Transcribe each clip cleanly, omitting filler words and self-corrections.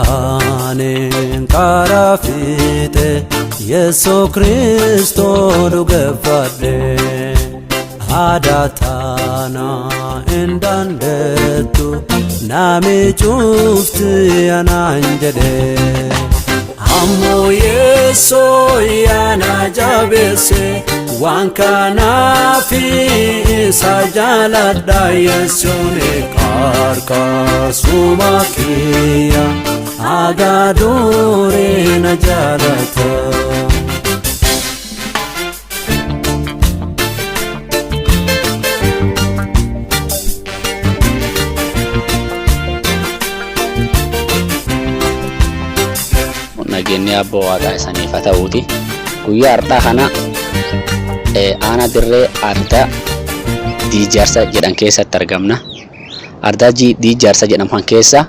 Gaafaaneen karaa fiixe Yesuus Kiristoo dhugeeffadhe aadaa taanaa hin dandeettu nami cufti anaan jedhe. Ammoo Yesuus yaana jabeesse waan kanaaf isa jaaladha Yesuun qarqaasuma kiyya haga durii na jaalata. Nageenyi abbaa waaqaa isaniif haa ta'uuti. Guyyaa har'aa kana aanaa dirree ardaa diijaarsa jedhan keessatti argamna. Ardaa diijaarsa jedhamu kan keessa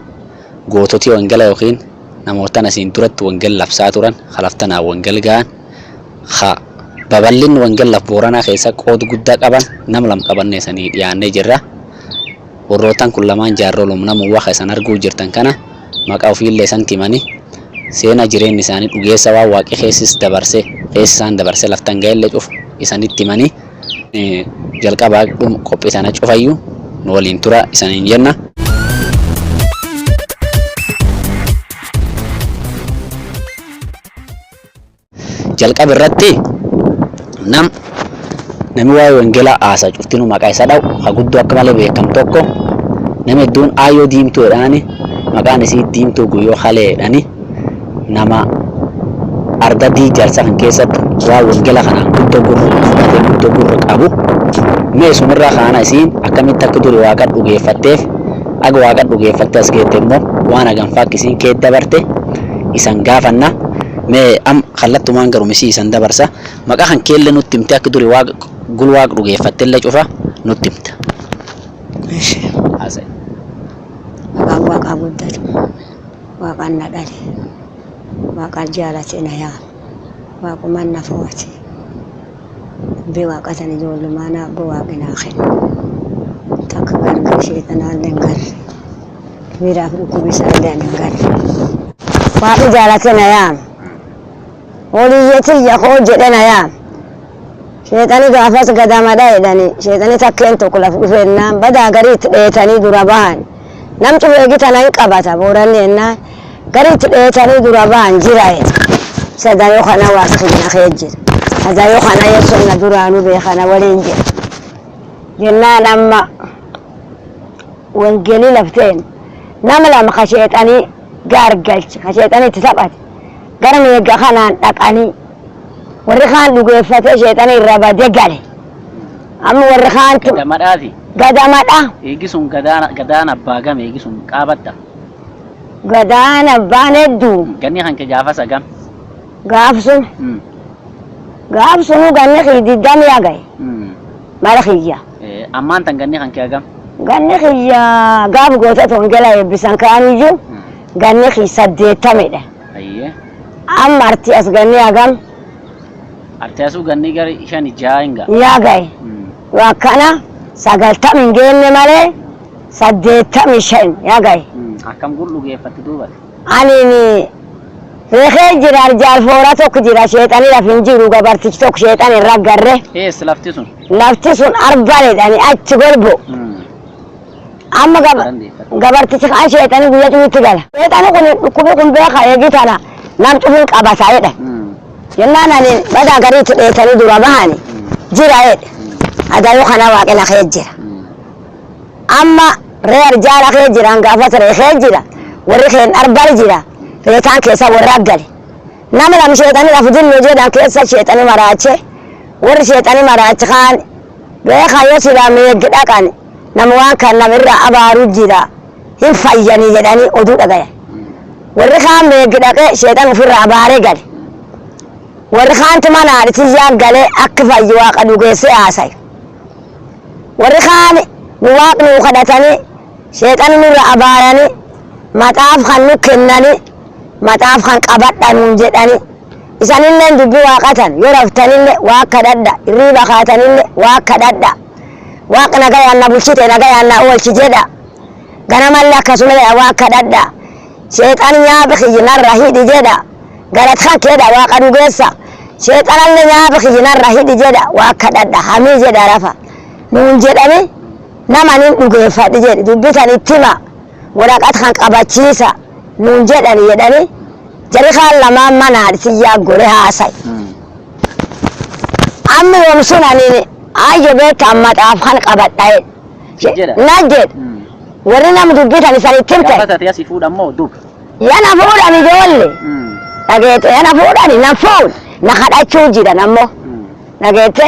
goototii wangela yookiin namoota asiin duratti wangel labsaa turan kalaftanaa wangel ga'an ha babal'inni wangel laf booranaa keessa qooda guddaa qaban nama lama qabannee isanii dhiyaannee jirra. Warrootaan kun lamaan jaarrolum nama waxa isan arguu jirtan kana maqaa ofiillee isan timanii seenaa jireenya isaanii dhugeessa waan waaqi keessis dabarse keessa isaan dabarse laftan ga'ellee cufu isanitti himanii jalqabaa dhuma qophii sana cufayyuu nu waliin tura isaniin jenna. Jalqaba irratti nam namni waa'ee wangeelaa haasaa cuftinuu maqaa isa dha'u ha guddoo akka malee beekamu tokko nama hedduun aayyoo diimtuu jedhaani maqaan isii diimtuu guyyoo halee jedhani nama arda diijarsa kan keessatti waa wangeela kanaan guddoo gurra fudhatee guddoo gurra qabu mee sumirraa kaana isiin akkamitti akka duri waaqa dhugeeffatteef aga waaqa dhugeeffatte as geette immoo waan haganfaa akka isiin kee dabarte isan gaafanna mee am kallattumaan garuu misii isan dabarsa maqaa kan keellee nutti himte akka duri waaqa gul waaqa dhugeeffatte illee cufa nutti himta. Haasa'e. Maqaan waaqaa guddatu. Waaqaan na dhale. Waaqaan jaalate na yaame. Waaqumaan na fo'ate. Dubbii waaqa tan ijoollummaa na abbo waaqi naa kenne. Takka gargar sheexanaallee hin garre. Miiraaf dhukkubisallee ani hin garre. Waaqni jaalate na yaame. Holiyyee koo jedhe na yaame. Sheexani gaafas gadamadha jedhani. Sheexani takkeen tokko laf dhufeennaan badaa gariitti dheetanii dura bahan. Nam cufee tana hin qabata booranni ennaan gariitti dheetanii dura bahan jira jedhe. Sadayoo kana waaqni kee jira. Sadayoo kana yesuun na duraanuu beekana waliin jira. Jennaan amma wangeelii lafteen nama lama ka sheexanii gaargalche ka sheexanii itti taphate gara meegga kanaan dhaqanii warri kaan dhugeeffatee sheexanii irra bade gale. Amma warri kaantu Gadamadhaati. gadamadha. Eegi sun gadaan abbaa gam eegi sun qaabatta. Gadaan abbaan hedduu Ganni kan kee gaafa sagam. gaaf sun gaaf sunu ganni kiyya digdami hagaye mara kiyya. Ammaan tan ganni kan kee hagam. Ganni kiyya gaaf gootota wangeela eebbisan kaaniyyuu ganni kiyya 80dha. Ayyee. Amma arti as ganni hagam Arti asuu ganni gara 5 6 hin ga'a. yaa gaye. Yoo akkana 90 hin geenne malee 85 yaa gaye. Akkam gul dhugeeffatti duubate. Ani reekee jira arjaal foora tokko jira sheexanii laf hin jiru gabartichi tokko sheexan irra garre. Eessa lafti sun? Lafti sun arbaledhani achi golbo. Amma gabartichi kaan sheexanii guyyaa cufitti gala. Sheexani kun dhukkubi kun beeka eegi tana nam cufiin qabata jedha. Jennaan ani badaa gariitti dheetanii dura bahani jira jedhe. Adayoo kana waaqina kee jira. Amma ree arjaala kee jira hangaafas ree kee jira. Warri keen arbal jira. Reetaan keessa warra gale. Nama lama sheexanii lafa jinnu jedhan keessa sheexanii maraache. Warri sheexanii maraache kaan beeka yoo silaa meeggi dhaqan nama waan kan namirraa abaaru jira. Hin fayyanii jedhanii oduu dhagayan. Warri kaan meeggi dhaqee sheexan ofirraa abaaree gale. Warri kaantu mana haadhitiyyaa galee akka fayyi waaqa dhugeessee haasayu. Warri kaan nu waaqni nu kadhatanii sheexan nurra abaaranii maxaaf kan nu kennanii maxaaf kan qabadhanuun jedhanii isanillee dubbii waaqatan yoo raftanillee waaqa kadhadha hirriiba kaatanillee waaqa kadhadha waaqa nagayaan na bulchite nagayaan na oolchi jedha ganamallee akkasuma waaqa kadhadha. Sheexan nyaaba kiyya narra hidhi jedha. Galata kan keedha waaqa dhugeessa. Sheexanallee nyaaba kiyya narra hidhi jedha waa kadhadha hamii jedha rafa. Nuun jedhani nama nin dhugeeffadhi jedhi dubbitan itti hima waraqata kan qabachiisa nuun jedhani jedhani jari kaan lamaan mana haadhisiyyaa gore haasa'i. Amma yoom sun ani ayyo beekta amma xaaf kan qabadha Jedha. na jedhe warri nama dubbitan isan itti himte Gaafa taatee asii fuudhan moo dub? yana fuudhan ijoolle dhageette yana fuudhani na fuudh na kadhachuu jiran ammoo dhageette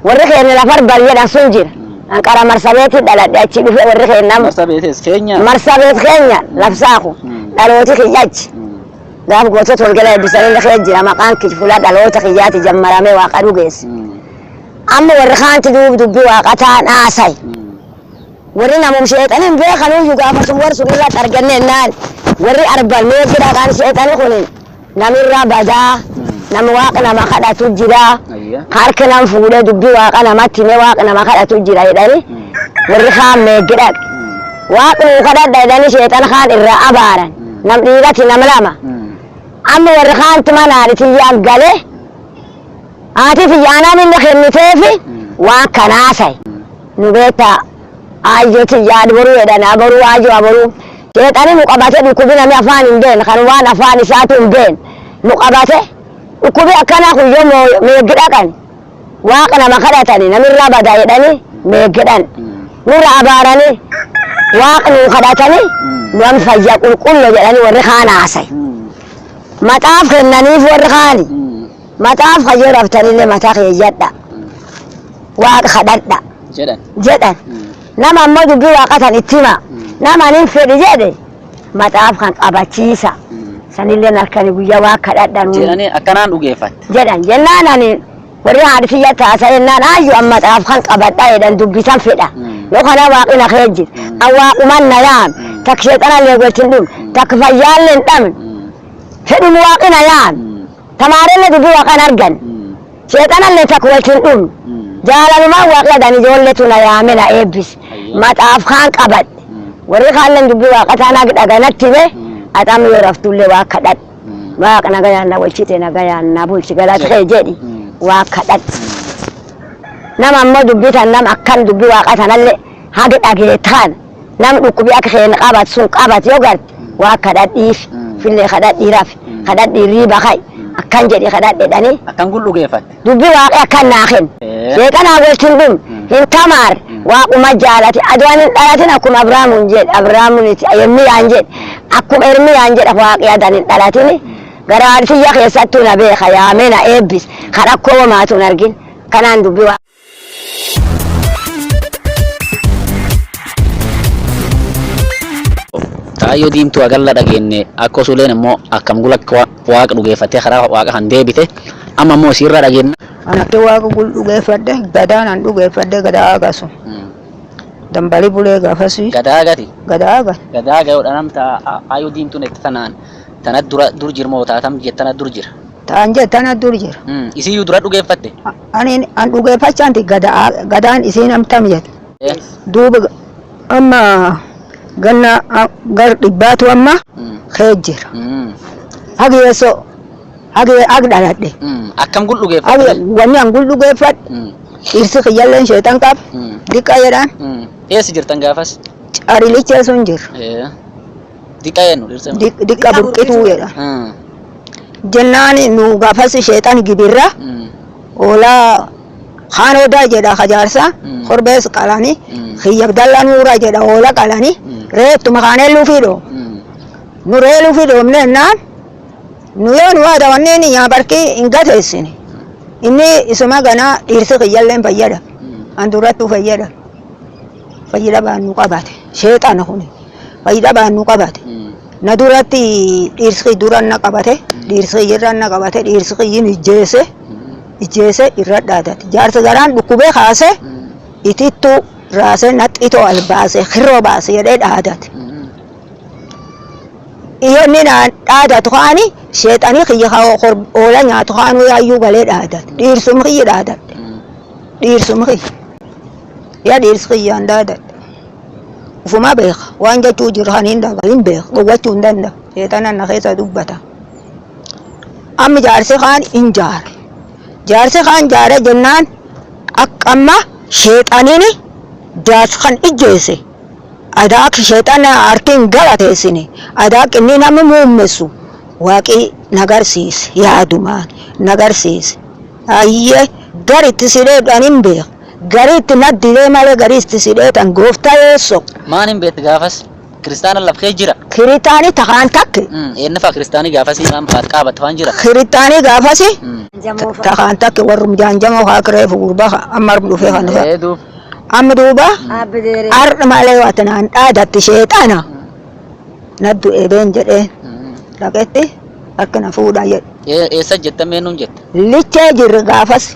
warri keenya lafar baryedhan sun jira anqara marsabeetti dhaladhe achi dhufe warri keenya Marsa beetes keenya. marsabeet keenya labsaaku dhalooti kiyyachi gaaf gootota walgala eebbisanii kee jira maqaan kiyya fuula dhaloota kiyyaati jammaramee waaqa dhugeesse amma warri kaanti duub dubbii waaqa ta'an haasay warri namum sheexanii hin beekanuyyuu gaafa sun warri sun irratti arganne naan warri arban meeqidha kan sheexani kun namirra badaa nama waaqa nama kadhatu jira Ayya. harka nam fuudhee dubbii waaqa namatti himee waaqa nama kadhatu jira jedhani warri kaan meeqidha waaqni nu kadhadha jedhani sheexan kaan irraa abaaran nam dhiirati nam lama amma warri kaanti mana haadhitiyyaan galee haati xiyyaanaan inni kenniteefi waan kanaasay nu beektaa ayyoo xiyyaa boruu jedhan aboruu ayyoo aboruu sheexani nu qabate dhukkubi namni afaan hin beekne kan waan afaan isaatu hin beekne nu qabate dhukkubi akkanaa kun yoo meeggi dhaqan waaqa nama kadhatani namirraa badaa jedhani meeggidhan nurra abaarani waaqa nu kadhatani nu fayyaa qulqullo jedhani warri kaan haasay maxaaf kennaniif warri kaani maxaaf kayyoo raftanillee mataa keeyyadha waaqa kadhadha Jedhan. jedhan nama ammoo dubbii waaqatan itti hima nama nin fedhi jedhe maxaaf kan qabachiisa sanillee halkani guyyaa waa kadhadhan Jedhanii akkanaan dhugeeffatte. jedhan jennaan ani warri haadhi tiyya taasa jennaan ayyo amma maxaaf kan qabadha jedhan dubbisan fedha yoo kana waaqni na kee jira an waaquman na yaam takka sheexanallee golchin dhum takka fayyaallee hin dhabne fedhum waaqni na yaam tamaarellee dubbii waaqan argan sheexanallee takka waltin dhum jaalalumaan waaqni adan ijoolletu na yaame na eebbise maxaaf kaan qabadhe warri kaalleen dubbii waaqa taanaa dhaganatti hime axam yoo raftullee waa kadhadhe waaqa nagayaan na walchite nagayaan na bulchi galata kee jedhi waa kadhadhe nama ammoo dubbii tan nama akkan dubbii waaqa tanallee haga dhageettaan nam dhukkubii akka keen qabat sun qabat yoo garte waa kadhadhiif fillee kadhadhii rafi kadhadhii riiba kai akkan jedhi kadhadhedhanii Akkan kun dhugeeffatte. dubbii waaqee akkan naa kennu sheexanaa waltin dhum hin tamaar waaquma jaalate aduun hin dhalatin akkuma abraamuun jedhe abraamuun ermiyaan jedhe akkuma ermiyaan jedhe waaqee adan hin dhalatin gara tiyya keessattuu na beeka yaamee na eebbise kadhakkoo homaatu hin argin kanaan dubbii waaqa. Taayyoo diimtuu agalla dhageenye akka osuleen immoo akkam gula akka waaqa dhugeeffattee karaa waaqa kan deebite amma immoo isiirraa dhageenna. Anatti waaqa gul dhugeeffadhe gadaan an dhugeeffadhe gadaa agasu dambali bulee gaafasi Gadaa gati. gadaa aga Gadaa gayoodha namta aayyoo diimtuun itti tanaan tana dura dur jirmoo taatam jettana dur jira. ta'an jettana dur jira Isiyyuu dura dhugeeffatte. ani an dhugeeffachaanti gadaa gadaan isiin amtam jette duuba amma ganna gar dhibbaatu amma kee jira hagi yeso hagi ag dhaladhe Akkam gul hagi dhugeeffatte. wanni an gul dhugeeffadhe dhirsi kiyyalleen sheexan qaba diqqa jedhaan Eessa jirtan gaafas? carilichee sun jira Diqqa eenyu dhirsa? Diqqa burqituu jedha jennaan nu gaafas sheexan gibirra hoolaa kaan odaa jedha kajaarsa korbees qalani kiyya abdalla nuura jedha hoola qalani reettuma kaanee lufiidho nu ree lufiidhoomne naan nu yoo nu waada wanneen nyaabarkii hin gateessine inni isuma ganaa dhiirsi kiyyalleen fayyada an durattuu fayyada fayyada baan nu qabate sheexana kuni fayyada baan nu qabate na duratti dhiirsi duran na qabate dhiirsi irran na qabate dhiirsi kiyyin ijjeese ijjeese irra dhaadate jaarsi garaan dhukkubee kaase itittu raase naxxitoo al baase kirroo baase jedhee dhaadate Iyyoonni naan dhaadatu kaani sheexanii kiyya hoola nyaatu kaanuu yaayyuu galee dhaadate dhiirsum kiyya dhaadate dhiirsum kiyya yaa dhiirsi kiyyaan dhaadate ufuma beeka waan jechuu jiru kan hin dhaga hin beeka dhowwachuu hin danda'u. Sheexana na keessa dubbata. Amma jaarsi kaan hin jaare. Jaarsi kaan jaare jennaan akka amma sheexaniin jaarsi kan ijjeese. Adaa akka sheexana harki hin galateessine. Adaa akka inni nama muummessu waaqii nagarsiise yaadumaan nagarsiise. Ayyee garitti sidheedhaan hin beeku. Garitti naddilee malee garitti sidheetan gooftaa yeessoo. Maan hin beektu gaafas? Kiristaana lafkee jira. Kiritaanii takaan takke. Eenyu fa'a kiristaanii gaafas maan faat qaabatu faan jira. Kiritaanii gaafasi takaan takke warrum jaanjamoo haa kireefu gurbaa amma dhufee kan dhufe. Duub. Amma duuba har'a malee waatanaan dhaadatti sheexana. Naddu eebeen jedhee dhaqetti harka na fuudhaa jedhe. Eessa jetta eenyuun jette? Lichee jirre gaafas.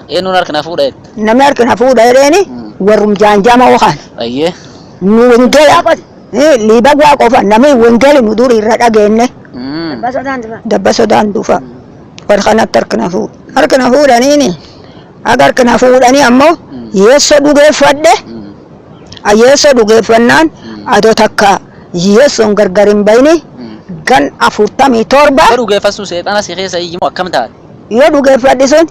Eenyuun harka na fuudha jette? Namni harka na fuudha jedheeni warrum jaanjamoo kan. Ayyee. Nu wengela liiba waa qofa namni wengeli nu dur irra dhageenne. Dabba sodaan dhufa. Warra kanatti harka na fuudha. Harka na fuudhaniini. Aga harka na fuudhanii ammoo yeessoo dhugeeffadhe. Yeessoo dhugeeffannaan adoo takka yeessoon gargar hin bayini gan 47. Yoo dhugeeffasuu seexana si keessa iyyuu akkam taate? Yoo dhugeeffadhi sun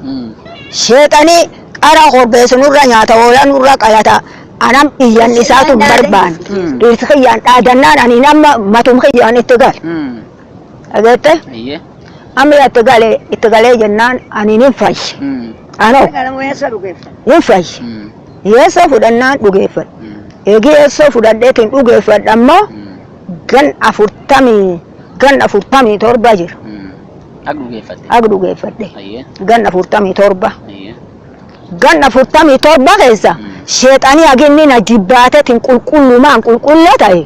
sheexanii qara korbeessu nurra nyaata hoolaa nurra qalata. Anam iyyan isaatu hin barbaanne. Dhiirsi kiyyaan dhaadannaan ani nama matum kiyyaan itti gale. Dhageette? Ayyee. Amma itti galee itti galee jennaan ani nin fayye. Anoo hin fayye. Yeessoo fudhannaan dhugeeffadhe. Eegi yeessoo fudhadheetiin dhugeeffadhe ammoo gan 47 jira. Akka dhugeeffatte. Akka dhugeeffadhe. Ayyee. Gan 47. Ayyee. Gan 47 keessa sheexanii haginni na jibbaateetiin qulqullumaan qulqulloo ta'e.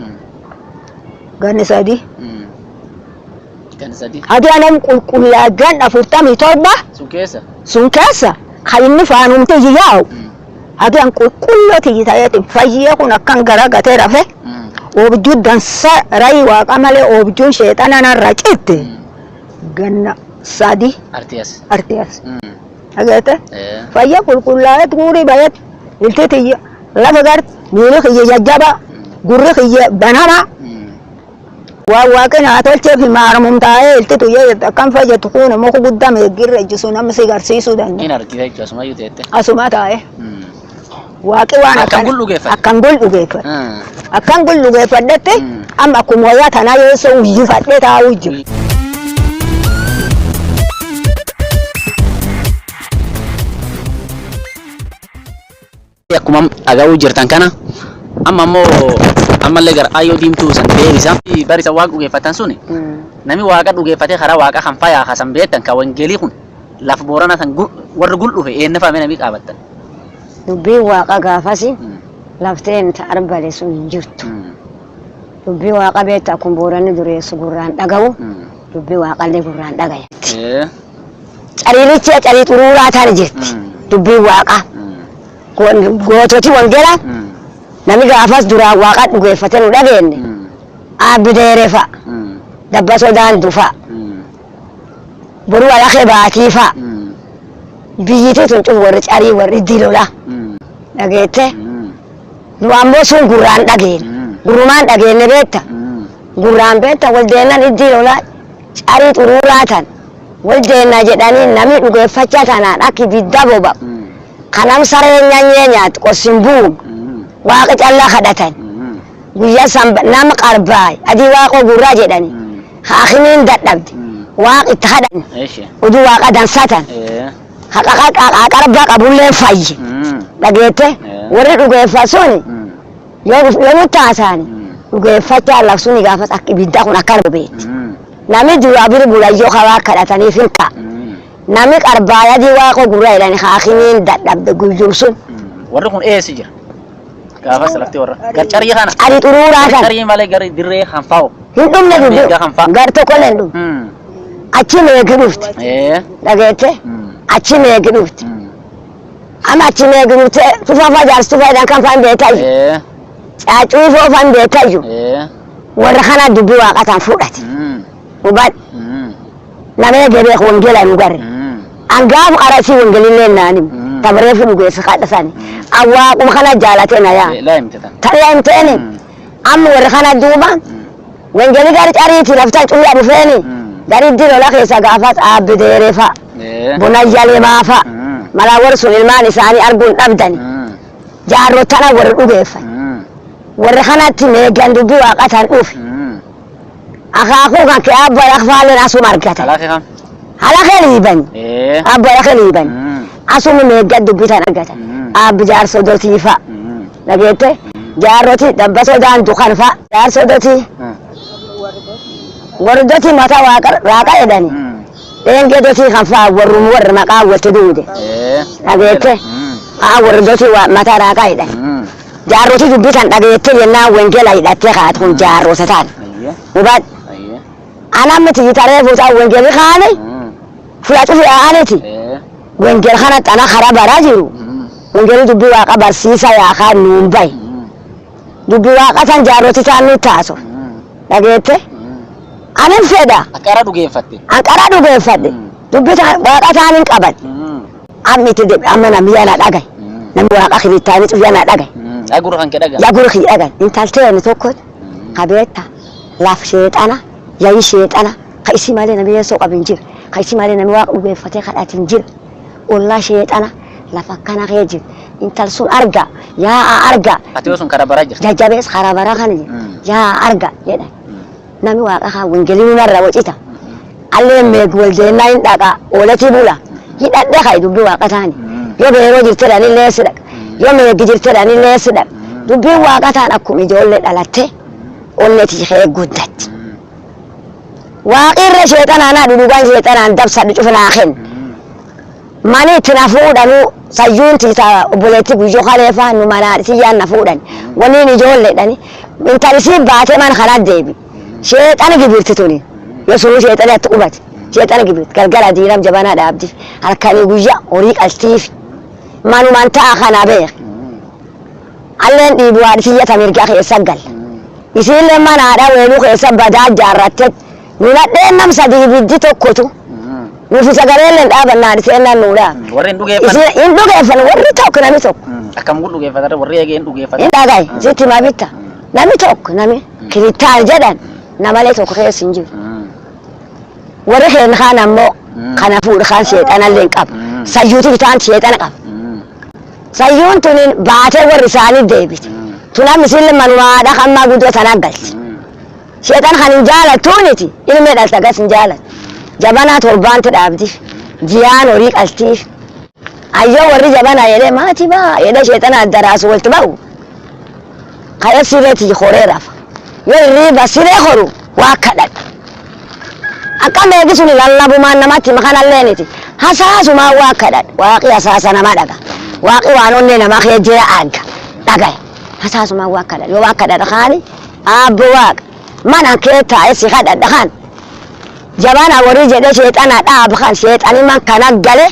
Ganni 3. Gan 3. Hadi anam qulqullaa gan 47. Sun keessa. Sun keessa kan inni faanumti yaa'u. Hadi an qulqulloo tiyyi ta'eetiin fayyee kun akkan gara gatee rafe. Oobjuu dansa rayi waaqa malee oobjuun sheexana narra citte. Ganna 3. Artiyas. Artiyas. Dhageette? Fayya qulqullaa'eet guurii bayeet ilti tiyya lafa gart miilli kiyya jajjaba gurri kiyya banama. Waan waaqni naa tolcheef maarmum taa'ee ilti tuyya akkam fayyadu kun muka guddaa meeggirra ejjisu namni si garsiisuu danda'a. Hin argite jechuudha asumayyuu teette. Asuma taa'ee. Waaqi waan Akkan gul dhugeeffadhe. Akkan gul dhugeeffadhe. Akkan gul dhugeeffadhetti amma akkuma wayyaa tanaa yeessoo uyyifadhee taa'uu jiru. Akkuma dhaga'uu jirtan kana amma ammoo ammallee gara ayyoo diimtuu san deebisa. Barisa waaqa dhugeeffatan suni namni waaqa dhugeeffatee karaa waaqa kan fayaa hasan beektan kan wangeelii kun lafa boorana san warri gul dhufe eenyufame namni qaabattan. Dubbiin waaqa gaafasi lafteen arbale sun hin jirtu. Dubbii waaqa beektu akkuma booranni dureessu gurraan dhaga'u dubbii waaqallee gurraan dhagaya. Cariirichi carii xuruuraa taane jirti dubbiin waaqa. Goototi wangeelaa namni gaafas duraan waaqa dhugeeffate nu dhageenye aabbideere fa'a dabba sodaan dufa boruu alakee baatii fa'a biyyittii tun cuf warri carii warri dilola dhageette nu ammoo sun gurraan dhageenye gurrumaan dhageenye beekta gurraan beekta waldeennan iddii lola carii xuruuraa tan waldeenna jedhanii namni dhugeeffachaa tanaan akka ibidda boba kanam saree nyaanyee nyaatu qossin bu'uun waaqa callaa kadhatan guyyaa san nama qarbaay adii waaqoo gurraa jedhanii haakimiin dadhabde waaqa itti kadhan oduu waaqa dansatan haqarbaa qabullee fayye dhageette warri dhugeeffa sun yoo mutaasaani dhugeeffachaa labsuun gaafas akka ibiddaa kun akka bobeetti namni duraa biri bulayyoo kawaa kadhataniif hin ka'a. Namni qarbaay adii waaqoo gurraa jedhanii haakimiin dadhabde guyyuun sun. Warri kun eessi jira? Gaafas lafti warra. Gar carii kana. Carii xuruuraa kana. Carii malee gar dirree hanfaa'u. Hin dhumne dubbi. Gar tokkollee hin dhumne. Achi meegi dhufte. Dhageette? Achi meegi dhufte. Amma achi meegi dhufte tufaa jaarsi tufaa jedhan kan faan beekayyu. Caacuu foofan beekayyu. Warra kana dubbii waaqataan fudhate. Hubadhu. Namni gabee wangeela nu garre. Angaaf qarasii wangeelillee naanim. Tabreefu dhugeessa kadhasani. Waaquma kana jaalate na yaa. Laa himte tan. Talla himteeni. Amma warra kana duuba Wangeelli gari cariiti laftan cuyyaa dhufeeni. Gari dirola keessa gaafas aabbideere fa'a. Bunayya lemaa fa'a. Malaa warri sun ilmaan isaanii arguun dhabdani. Jaarrotana warri dhugeeffan. Warri kanatti meegan dubbii waaqatan dhufe. Akaakuu kan kee abbo alakfaaleen asuma argatan. Halakee kam? Halakee liibani. Abbo alakee liibani. Asuma meegan dubbii tan argatan. Abbi jaarsoo dotii fa'a. Dhageette jaarroti dabbasoo daandu kan fa'a. Jaarsoo dotii. Warri dotii mataa waaqa jedhani. Dheengee dotii kan fa'a warrum warri maqaa walitti duude. Dhageette haa warri dotii mataa raaqa jedhan. Jaarroti dubbii tan dhageette jennaan wangeela hidhattee kaatu kun jaarrota ta'an. Hubadhu. Anamni tiyyitaree fuutaa wangeelli kaani fuula cufi yaa'aniti. Wangeel kana xana karaa baraa jiru. Wangeelli dubbii waaqa barsiisa yaakaan nuun bahi. Dubbii waaqa tan jaarroti ta'an nu taasu. Dhageette. Anin fedha. Akka irra dhugeeffatte. Anqara dhugeeffadhe. Dubbii waaqa ta'an hin qaban. Amma itti deebi amma namni yana dhagaye. Namni waaqa kiristaanii cufi yana dhagaye. Agura kan kee dhagaa. Yaguru kiyya dhagaye. Intalteen tokko qabeetta laf sheexana yayi sheexana ka isi malee namni yeessoo qabu hin jiru. Ka isi malee namni waaqa dhugeeffatee kadhatu hin jiru. Ollaa sheexana lafa akkana kee jiru. Intal sun arga yaa'a arga. Ati yoo sun karaa baraa jirti. Jajjabees karaa baraa kana jiru. Yaa'a arga jedhan. Namni waaqa kaa wangeelii narra wacita. Allee meeg waldeennaa hin dhaqa oolati bula. Hidhadhe ka'i dubbii waaqa taani. Yoo beeroo jirtedha ni leessi dhaqa. Yoo meeggi jirtedha ni leessi dhaqa. Dubbiin waaqa taan akkuma ijoollee dhalatte onneeti kee guddatti. Waaqirra sheexanaan haadhu dhugaan sheexanaan dabsadhu cufinaa kenna. Mani itti na fuudhanuu sayyuun tiita obboleetti guyyoo kaleefaa nu manaa siyyaan na fuudhan. Waniin ijoolleedhani intalli baatee mana kanaa deebi. Sheexana gibirti tuni. Yoo sunuu sheexana itti qubate. Sheexana gibirti galgala diinam jabanaa dhaabdi. Halkanii guyyaa horii qaltiif. Manumaan ta'a kana beek. Alleen dhiibu haadhi siyya tamirgaa keessa galla. Isiillee mana haadha weeluu keessa badaa jaarratte. Nu nadheen nam sadii ibiddi tokkotu. Nufi sagaleellee dhaaban naadhi seennaan nuu dhaab. Warri hin dhugeeffan. Isiin hin dhugeeffan warri tokko namni tokko. Akkam kun dhugeeffatan warri eegee hin dhugeeffatan. Hin dhagaye sitti ma bitta. Namni tokko namni kiritaan jedhan namalee tokko keessa hin jiru. Warri keenya kaan ammoo kana fuudhu kaan sheexanallee hin qabu. Sayyuutu bitaan sheexana qaba. Sayyuun tuni baatee warri isaanii deebite. Tun amma isiillee manumaadha hammaa guddoo tanaa galti. Sheexan kan hin jaalattuuniti ilmee dhalta gas hin jaalattu. Jabanaa torbaanti dhaabdiif. Jiyaan horii qaltiif. Ayyoo warri jabanaa jedhee maati baa jedhee sheexana addaraasu walitti ba'u. Ka'ee sireeti horee rafa. Yoo hirriiba siree horu waa kadhadha. Akka meegi suni lallabumaan namatti makanallee hasaasumaan waa kadhadha. Waaqi hasaasa nama dhaga. Waaqi waan onnee namaa kee jira arga. Dhagaya. Hasaasumaan waa kadhadha. Yoo waa kadhadha kaani abbo waaqa. Mana kee taa'ee si kadhadha kaan. Jabana warri jedhee sheexana dhaaba kan sheexani man kana gale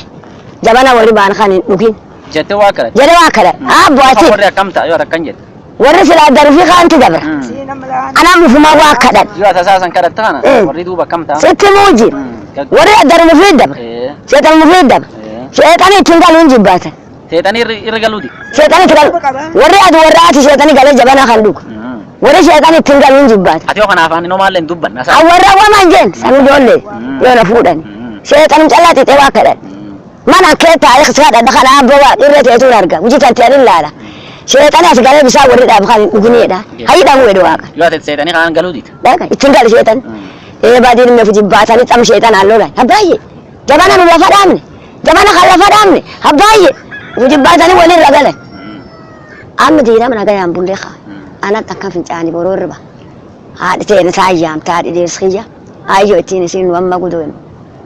jabana warri baan kan hin dhugin. Jettee waa kadhatte. Jedhee waa kadhadha. Abbo ati Warri akkam ta'a yoo akkan jette. warri silaa darbii kaanti dabra. Anaan ufumaa waa kadhadha. Yoo tasaasan kadhatte kana warri duuba akkam ta'a. Sitti muuji. Warri darbu fi dabra. Sheexan mufii dabra. Sheexani ittiin galuun jibbaatan. Seexanii irra galuuti. Sheexani itti galu. Warri adu warra ati sheexani galee jabana kan dhugu. Warri sheexani ittiin galuun jibbaatan. Ati yoo kana afaan nomaallee hin dubbanne. Warra wamaan jeen sanu ijoollee yoo na fuudhan. Sheexani callaa xixee waa kadhan. Mana kee taa'ee si kadhadha kana abboo waa irra teetuun arga. Hojii tan ta'an ilaala. Sheexani as galee bishaan warri dhaabu kan hin dhuginidha. Hayyidhamu jedhu waaqa. Yoo ati seexanii kanaan galuuti. Dhaga ittiin galu sheexani. Eebaa diinme fi jibbaatanii xam sheexanaan lolan. Abbaayye jabana nu lafa dhaabne. Jabana kan lafa dhaabne. Abbaayye nu jibbaatanii walirra galan. Amma diinama nagayaan bullee kaa. Anan takkan fincaanii boroo irra. Haadhi teena taayyaam taadhi deeskiyya. Ayyoo ittiin isin nu amma gudoon.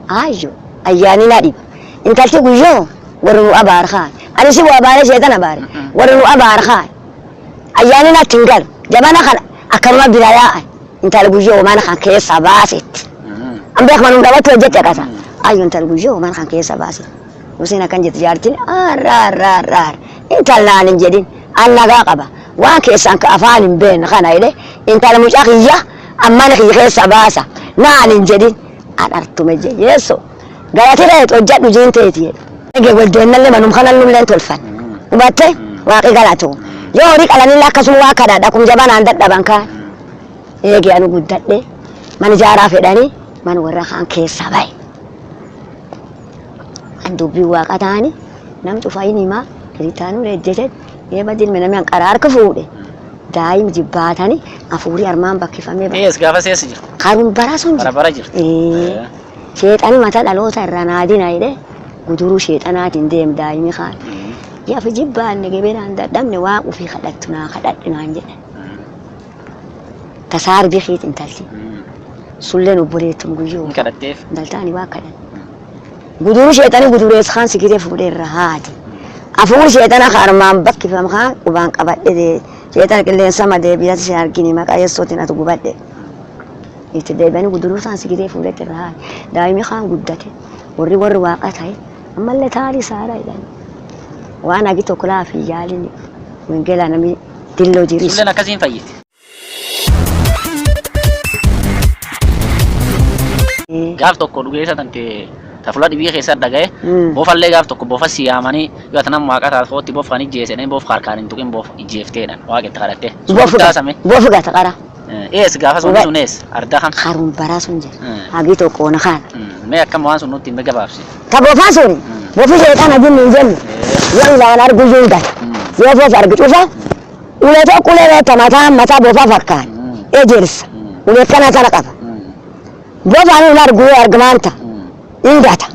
Ayyoo ayyaani na dhiba. Intalti guyyoo warri nu abaar kaan. Ani si abaaree sheexan abaare. Warri nu abaar kaan. Ayyaani natti hin galu. Jabana kana akkanuma bira yaa'an. Intal guyyoo mana kan keessa baasetti. An beekma nu dhabattu hojjette qasa. Ayyoo intal guyyoo mana kan keessa baasetti. Useen akkan jette jaartiin aar intal naan hin jedhin an nagaa qaba. Waan keessaan ka afaan hin beekne kana jedhe intala mucaa kiyya ammana kiyya keessa baasa naan hin jedhin an artume jedhe yeessoo. Galati reet hojjedhu jiin teeti jedhe. Ege waldeennallee manum kanallee tolfan. Hubatte waaqi galatu. Yoo horii qalanillee akkasuma waa kadhadha kun jabanaan dadhaban kaan. Eegi anu guddadhe mana ijaaraa fedhanii mana warra kaan keessaa bahe. An dubbii waaqa ta'anii nam cufaa hin himaa kiritaanuu ejjete eeba dilme namni an qara harka fuudhe. Daa'im jibbaatanii hafuurii armaan bakkifamee bahe. Ees gaafa seessa jirti. Karuun bara sun Bara jira. bara jirti. Ee. Sheexani mata dhaloota irraa naadina jedhe guduruu sheexanaatiin deem daa'imi kaan. Yafi jibbaanne gibiraan dadhabne waaqa ofii kadhattu naa kadhadhu naan jedhe. Tasaar biqiit intalti. Sulleen obboleettum guyyoo. Hin kadhatteef. Intaltaani waa kadhan. Guduruu sheexani gudurees kaan sigiree fuudhee irra haati. Afuur sheexana harmaan bakkifam kaan qubaan qabadhe dee. Sheexana qilleensa madee biyyatti si argini maqaa yeessootiin atu gubadhe. Itti deebi'anii guduruu isaan sigiree fuudhee irra haati. Daa'imni kaan guddate. Warri warri waaqa ta'e ammallee taalii saara jedhan. Waan agi tokko laafii yaalin wangeelaa namni dilloo jiris. Sulleen akkasiin fayyiti. Gaaf tokko dhugeessa tante tafula dhibii keessa dhaga'e bofallee gaaf tokko bofa siyaamanii yoo ati nama waaqa taatootti bofa kan ijjeesanii bofa harkaan hin tuqin bofa ijjeefteedhaan waaqa itti kadhatte. Bofu taasame. bofu gata qara. Ees gaafa sun sun ees ardaa kam. Haruun baraa sun jira. Hagi tokko ona kana. Mee akkam waan sun nutti hime gabaabsi. Ta bofaa sun bofi sheexana jinni hin jennu. Yoo ilaan argu iyyuu hin gata. Yoo bofa argu cufa ulee tokko ulee beekta mataa mataa bofaa fakkaata. Ejersa. Ulee kana kana qaba. Bofaan hin argu yoo argamaanta hin gata.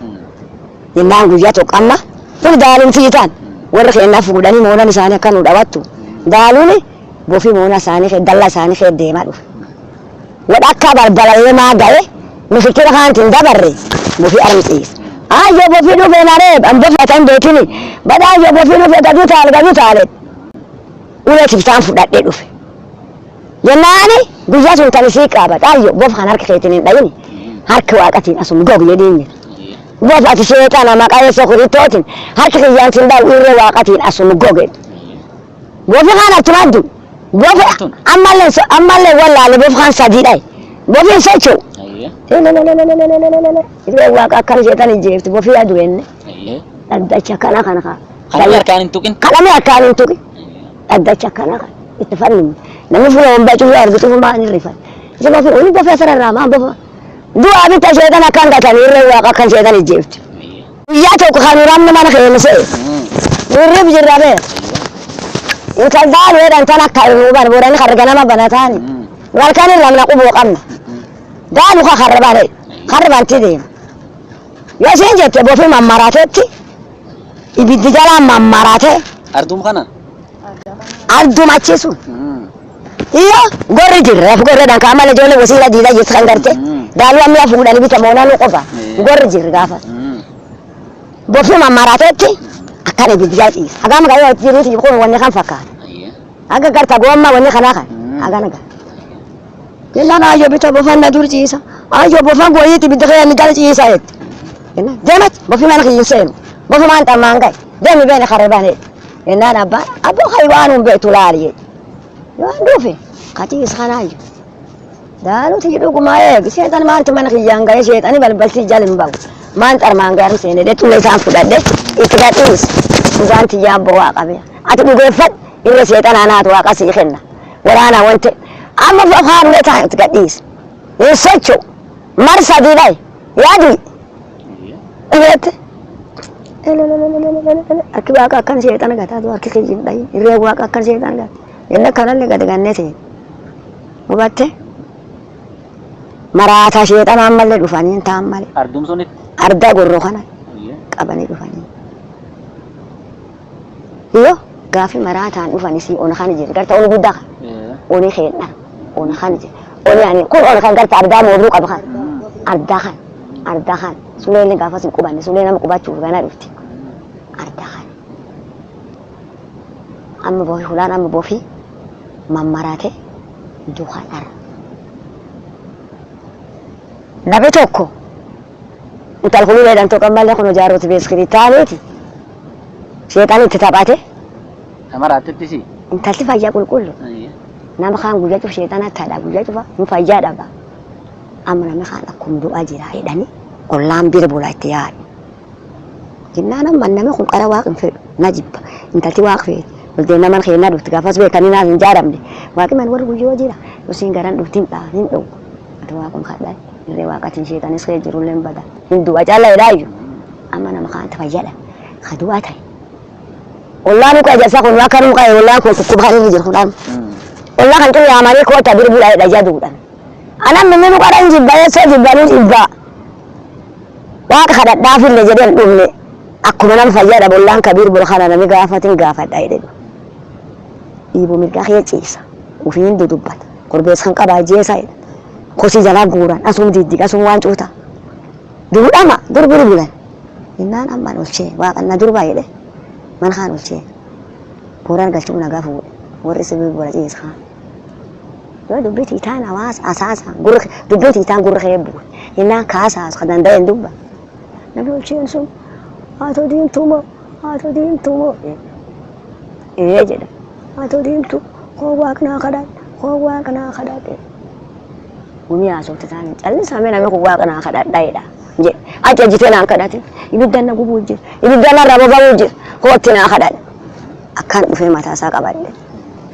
Jennaan guyyaa tokko amma kun daaluun fiitaan warri keenya fuudhanii moonan isaanii akka nu dhawattu. Daaluun bofi moona isaanii kee dallaa isaanii kee deemaa dhufe. Wadhakka balbala deemaa ga'e mifikira kaantiin dabarre bofi armsiisa. Ayyo bofi dhufe naree an bofa tan beekini bada ayyo bofi dhufe gadu taale gadu taale. Ulee tiftaan fudhadhee dhufe. Jennaani guyyaa sun tan isii qaabata ayyo bofa kan harka keetiin hin dhayini harka waaqatiin asum gogi jedhiin jira. Bofa ati sheexana maqaa Yesuus Kiristootiin harka kiyyaan sin dhawu irree waaqatiin asum goge. Bofi kan achumaddu. Bofi ammallee ammallee wallaale bofi kan sadii dhaye. Bofi hin socho'u. Irree waaqa akkana sheexan ijjeefti bofi adu enne. Dhaddacha kana kana kana. Kan harkaan hin tuqin. Kadhame akkaan hin tuqin. Dhaddacha kana kana itti fannimu. Namni fuula hombaa cufuu argu cufuu maan hin rifan. Isa bofi inni bofi asirraa maan bofa. Du'aa bitta sheexan akkan gatanii irree waaqa akkan sheexan ijjeefti. Guyyaa tokko kan ramni mana keenya se'e. Hirrib jirra bee. Intal daalu jedhan tan akka hiruuban boodani karra ganama banataani. Walkan irra ramna quboo qabna. Daalu ka karra bane karra banti deema. Yoo isheen jette bofi mammaratetti ibiddi jalaa mammarate Arduum kana. arduma achi sun. Iyo gorri jirra lafa gorri dhaan kaamala ijoollee wasiila diidaa jirti kan garte. Daaluu amma fuudhanii bita moonaa nu qofa. Gorri jirri gaafa. Bofi mammaratetti akkana ibiddi jala ciisa. Hagam gaa'ee jiruuti kun wanni kan fakkaata. Aga garta gomma wanni kanaa kan. Hagana gara. Jennaan ayyo bita bofan na dur ciisa. Ayyo bofan gooyitti ibiddi kee ni jala ciisa jette. Jennaan deemat bofi mana kiyyin seenu. Bofi maan xammaan gahe. Deemi beene karra bane. Jennaan abbaan abboo kayi waan hin beektu laali jedhe. Yoo an dhufe kaciis kana ayyo. Daaluti dhugumaa eegi sheexan maanti mana kiyyaan gahe sheexani balbalti jala hin bahu. Maan xarmaan gahe seene dhe xullee isaan fudhadhe itti gadhiis. Dhugaan tiyyaan bo'aa qabee. Ati dhugeeffadhu irra seexanaa naatu waaqa sii kenna. Waraanaa wanti amma afaan ulee ta'an itti gadhiis. Hin socho'u. Mar sadii dhaye. Yaadu. Dhageette. Harki waaqa akkan seexana gataatu harki kiyyi hin dhayin. Irree waaqa akkan seexana gata. Inni akkanallee gadi gannee ta'e. Hubatte. Maraataa seexanaa ammallee dhufanii hin ta'an malee. Arduum sunitti. Ardaa gorroo kana qabanii dhufanii. Iyo gaafi maraataan dhufanii si ona kana jira. Garta onu guddaa kana. Oni keedha. Ona kana jira. Oni ani kun ona kan garta ardaa mooruu qaba kan. Ardaa kan. Ardaa kan. Suleen gaafas hin qubanne. Sulee nama qubachuuf gana dhufti. Ardaa kan. Amma bofi hulaan amma bofi mammaraate duukaa dhara. Nabi tokko intal kuluu jedhan tokko ammallee kun jaarota beeskiritaaniiti. Sheexan itti taphate Maraattetti si. intalti fayyaa qulqullu. Nama kaan guyyaa cufa sheexana taadha guyyaa cufa nu fayyaa dhaba. Amma namni kaan akkuma du'aa jira jedhanii ollaan bira bulaa itti yaadu. Jennaan amma namni kun qara waaqa hin fedhu na jibba intalti waaqa feeti. Waldeen nama keenya dhufti gaafas beekanii naaf hin jaaramne. Waaqni man warri guyyoo jira. Usiin garan dhuftiin dhaa hin dhowwu. Ati waaqum kadhaa irree waaqatiin sheexanis kee jirullee hin bada. Hin du'a calla jedhaayyuu. Amma nama kaanta fayyadha. Ka du'aa ta'e. Ollaan uka ejersa kun akka nu qabe ollaan kun kukkuba kan irra jiru kudhaan. Ollaa kan xiyyaa yaamanii koota birbula jedha jaduudhaan. Anan minni nu qadhan jibba yeessoo jibbanuu jibbaa. Waaqa kadhadhaafillee jedhee hin dhumne. Akkuma nama fayyadha ollaan kabiir bul kana nami gaafatin gaafadha jedhe. Dhiibuu mirgaa kee ciisa. Ufiin dudubbata. Korbeessa kan qabaa jeesa jedha. Kosii jalaa guuran asum diddiga asum waan cuuta. Duudhama dur biri bulan. Innaan ammaan olchee waaqanna durbaa jedhe. Mana kaan olchee. Booraan galchuu nagaa fuudhe. Warri sibii bula ciisa kaan. Yoo dubbii tiitaan hawaasa asaasa gurra dubbii tiitaan gurra kee bu'e. Innaan kaasaas kan danda'e hin dubba. Namni olcheen sun haatoo diimtuu moo haatoo diimtuu moo ee jedha. Haatoo diimtuu koo waaqnaa kadhadhe koo waaqnaa kadhadhe. Gumii haasofte taane callisamee namni kun waaqnaa kadhadha jedha. Jedhe achi ejjitee naan kadhate ibidda na gubuu jira ibidda narra boba'uu jira kootti naa kadhadhe. Akkaan dhufee mataa isaa qabadhe.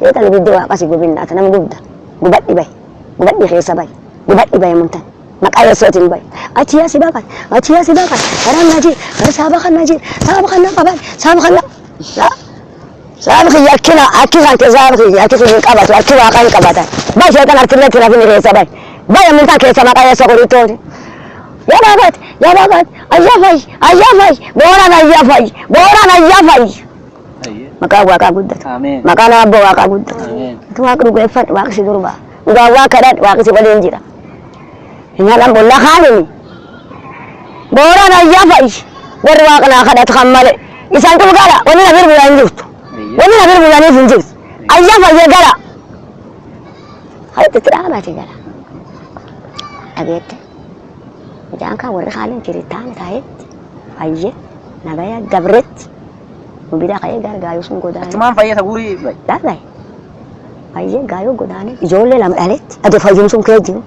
Seexan ibiddi waaqa si gubinnaata nama gubda gubadhi bahi gubadhi keessa bahi gubadhi bahi muntan maqaa yesuutiin bahi achi yaa si baqat achi yaa si baqat karaa na jir gara saaba kan na jir saaba kan na qaban saaba kan na saaba kiyya akkina akki kan kee saaba kiyya akki kiyya hin qabatu akki waaqa hin qabatan bahi seexan harkillee itti rafin keessa bahi bahi muntan keessa maqaa Yesuus qorichooti. Yaa baqat yaa baqat ayyaa fayyi ayyaa fayyi booraan ayyaa fayyi booraan ayyaa fayyi. Maqaan waaqaa guddatu. Maqaan abbaa waaqaa guddatu. Ati waaqa dhugeeffadhu waaqi si durbaa. Dhugaan waaqa kadhadhu waaqi si waliin jira. Hinyaadhaan bollaa kaanini. Booraan ayyaa fa'i. Warri waaqa naa kadhatu kan malee. Isaan kun gara wanni na birbula hin jirtu. Wanni na birbulaniif hin jirtu. Ayyaa fayyee gara. Hayitti itti dhaabate gara. Dhageette. Mucaan kan warri kaaniin kirittaana ta'etti fayyee nagaya dabretti. Bida ka'ee gara gaayoo sun godaane. Achumaan fayyata guurii bahe. Dhaabay. Fayyee gaayoo godaane ijoollee lama dhaletti. Ati fayyumsuun kee jiru.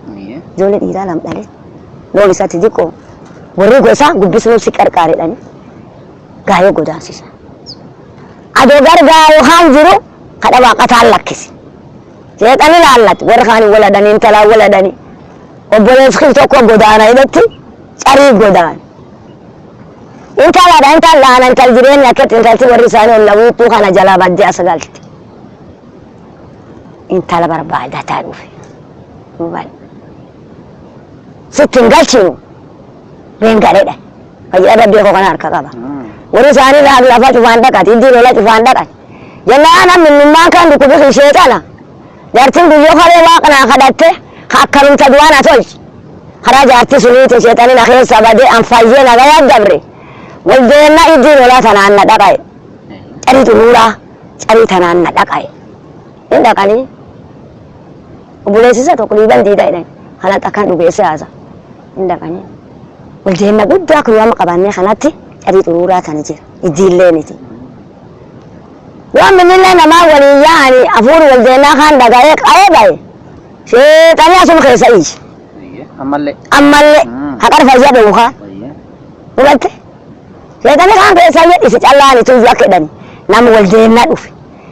Ijoollee dhiiraa lama dhaletti. Loon isaatti xiqqoo warri gosaa gubbisnuu si qarqaaredhani gaayoo godaansisa. Adoo gara gaayoo kaan jiru kadha waaqataan lakkisi. Seexani laallatu warri kaan waladhanii intalaan waladhanii. Obboleessi kii tokko godaana jedhetti carii godaane. Intaladha intallaan intal jireenya akkatti intalti warri isaanii olla wiixtuu kana jalaa baddee as galte. Intala barbaadataa dhufe. Hubadhu. Sitti hin galchinu. Beengadheedha. Fayyaa rabbii koo kana harka qaba. Warri isaanii lafa cufaan dhaqati, iddii lola cufaan dhaqati. Jennaan namni innummaan kan dhukkubi sheexana. Jaartiin guyyoo kalee waaqnaa kadhatte akkanumta du'aa na tolchi. Karaa jaartii suniitiin sheexani na keessa badee an fayyee nagayaa dabre. Waldeenna iddii lolaa tanaan na dhaqa'e. Carii xuruuraa carii tanaan na dhaqa'e. Hin dhaqanii obboleessisa tokko dhiiban diida jedhan kanatti akkan dhugeesse haasa. Hin dhaqanii waldeenna guddaa kun yoo amma qabannee kanatti carii xuruuraa tana jira. Iddiilleeniti. Waan minnillee namaa waliin yaa'anii hafuuri waldeennaa kaan dhaga'ee qa'ee ba'e. Sheexanii asuma keessa iyyi. Ammallee. Ammallee haqar fayyaa dhowwu kaan. Hubatte? Sheexanii kaan keessa iyya dhisi callaan ituu iyyuu akka jedhani nama waldeennaa dhufe.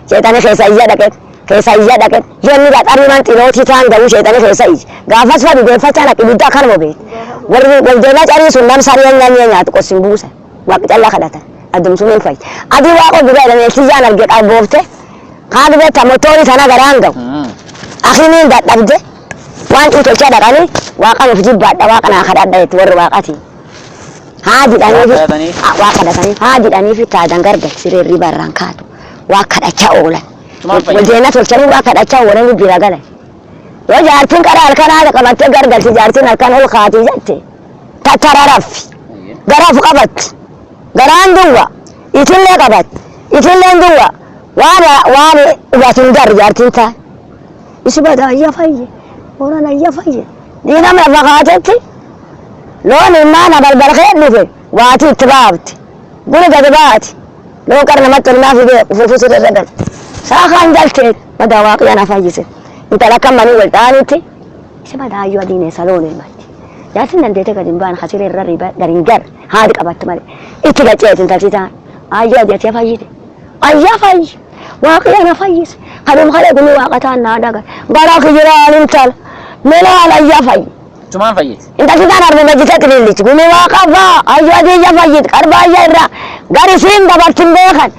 Sheexanii keessa iyya dhaqe keessa iyya dhaqe yoonni qaxarii man xinootii taan ga'uu sheexanii keessa iyyi. Gaafas fa dhugeeffachaa dhaqe ibidda akkanuma beekte. Warri waldeennaa carii sun nam saree nyaanyee nyaatu qossin buusan. Waaqni callaa kadhatan. Addumsuun hin fayyi. Adii waaqa dura jedhame tiyyaan arge qarboofte. Kaan beekta motorii tana garaan ga'u. Akimiin dadhabde waan cuutolchaa dhaqanii waaqa nuuf jibbaadha waaqa naa kadhadha jetti warri waaqatiin. Haa jedhanii waaqa kadhatanii haa jedhanii fi taadan gargar siree riba irraan kaatu waa kadhachaa oolan. Waldeena tolchanii waa kadhachaa oolanii bira galan. Yoo jaartiin qara halkan haadha qabattee gargalti jaartiin halkan ol kaatii jette tattararaffi garaaf qabatti garaan duwwa itillee qabatti itilleen duwwa waan waan hubatu hin garre jaartiin taan. Isi bada ayya fayye boran ayya fayye diinam lafa kaatetti loon immaana balbal kee dhufe waatii itti baafte guri gadi baati loon qara namatti olmaa fidee ufuufuu sirra irra galte saakaan galtee madaa waaqayyo na fayyise intala akka manii wal ta'anitti isi bada ayyoo adiineessa loon ilmatti jaartiin dandeetee gadi hin baane kasiree irra riba gadi hin garre haati qabattu malee itti gacceeti intalti ta'an ayyoo adi ati fayyite ayyaa fayyi Waaqni ana fayyise. Kanuma kana gumii waaqa ta'an naa dhaga. Gara kijiraan intala. Mela alayyaa fayyi. Tumaan fayyite. Intalti taan arme majjita qilillichi. Gumii waaqa faa ayyoo adiyya fayyit qarba ayya irraa gari siin dabartin beekan.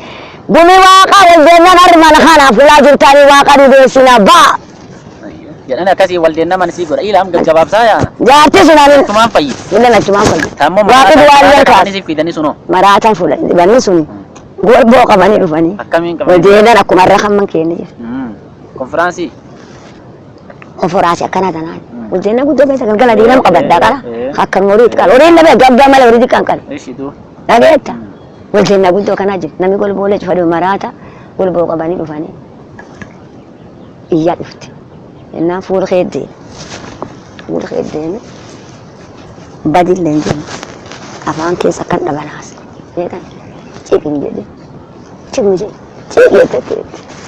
Gumii waaqa wal deemnan armaan kana fulaa jirtanii waaqa dhugeessina baa. Jedhan akkasii wal deemnaman sii godha. Ilaam gaggabaabsaa yaana. Jaarti sun anin. Tumaan fayyite. Millan achumaan fayyite. Tammoo Waaqni du'aan jalqabe. siif fidanii sunoo. Maraatan fuula dhibanii sun golboo qabanii dhufanii. Akkamiin Wal qaban? deemnan akkuma irra kan man keenya jira. Konfiraansii. Konfiraansi akkana tanaan. Wal deemnan guddoo keessa galgala diinam qabaddaa qala. Eh. Akka horii itti qala. Horiin dhabee gabbaa malee horii xiqqaan qala. Ishitu. Dhageetta. Wal deemna guddoo kanaa jira. Namni golboolee cufa dhufe maraata golboo qabanii dhufanii. Iyyaa dhufte. Innaan fuula kee deeme. Fuula kee deeme. Badillee hin jennu. Afaan keessa akkan dhabanaas. Beekan ciqin jedhe. Ciqin jedhe. Ciqin jette.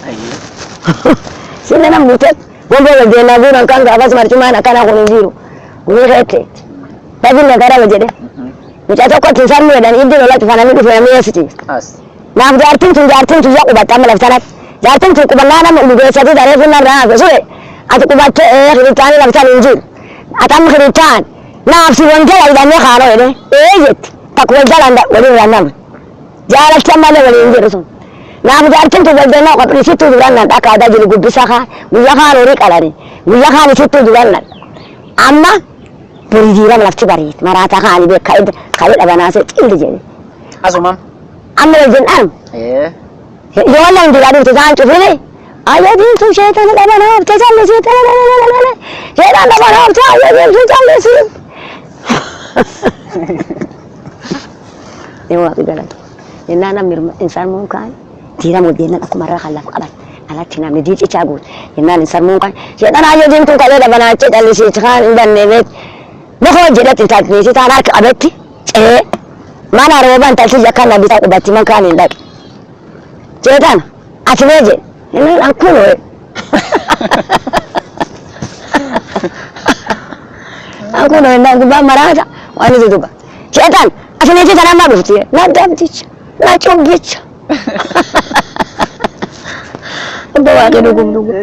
Ayyee. Sinna nam guute. Golboo wal deemnaa guuran kan gaafas marcumaan akkana kun hin jiru. Gumii keette. Badillee gara jedhe. Mucaa tokko ittiin sarmu jedhan iddi lola cufananii dhufe namni eessiti. As. Naaf jaartiin tun yaa qubatte amma laftanatti. Jaartiin tun qubannaa nama dhugeessati daree funnaan raafe sure. Ati qubatte kiritaanii laftan hin jiru. Ati amma kiritaan naaf si wangeela hidhannee kaanoo jedhe. Ee jetti. Takka wal jalaan waliin nama. Jaalatti ammallee waliin jiru sun. Naaf jaartiin tun wal deemaa qophii sittuu duraan nan dhakka aadaa jiru gubbisa kaan guyyaa kaan horii qalanii guyyaa kaan sittuu duraan nan. Amma borii diiram lafti bariit maraataa kaanii beek ka'ee dhabanaasee cilli jedhe. Asumam. Amma wal jennaan. Ee. Yoo lan dira dhufte isaan cufine ayyoo diimtuu sheetana dhabanaafte callisiite sheetan dhabanaafte ayyoo diimtuu callisiite. Ni waaqi galatu. Jennaan namni insaan muun kaan diira wajjin akkuma irraa kan lafa qaban alatti namni diicichaa guute. Jennaan insaan muun kaan sheetan ayyoo diimtuu kalee dhabanaachee callisiite kaan hin banne beek. Mukoo jedhetti intalti taan harka qabetti ce'ee mana rooba intalti jakka na bitaa qubatti man kaan hin dhaqe. Ceetan ati mee jedhe inni an kunoo an kunoo innaan gubbaan maraata waan isi duba. Ceetan ati mee jetan amma dhufti na dabdicha na cubbicha. Abba waaqni dhugum dhugum.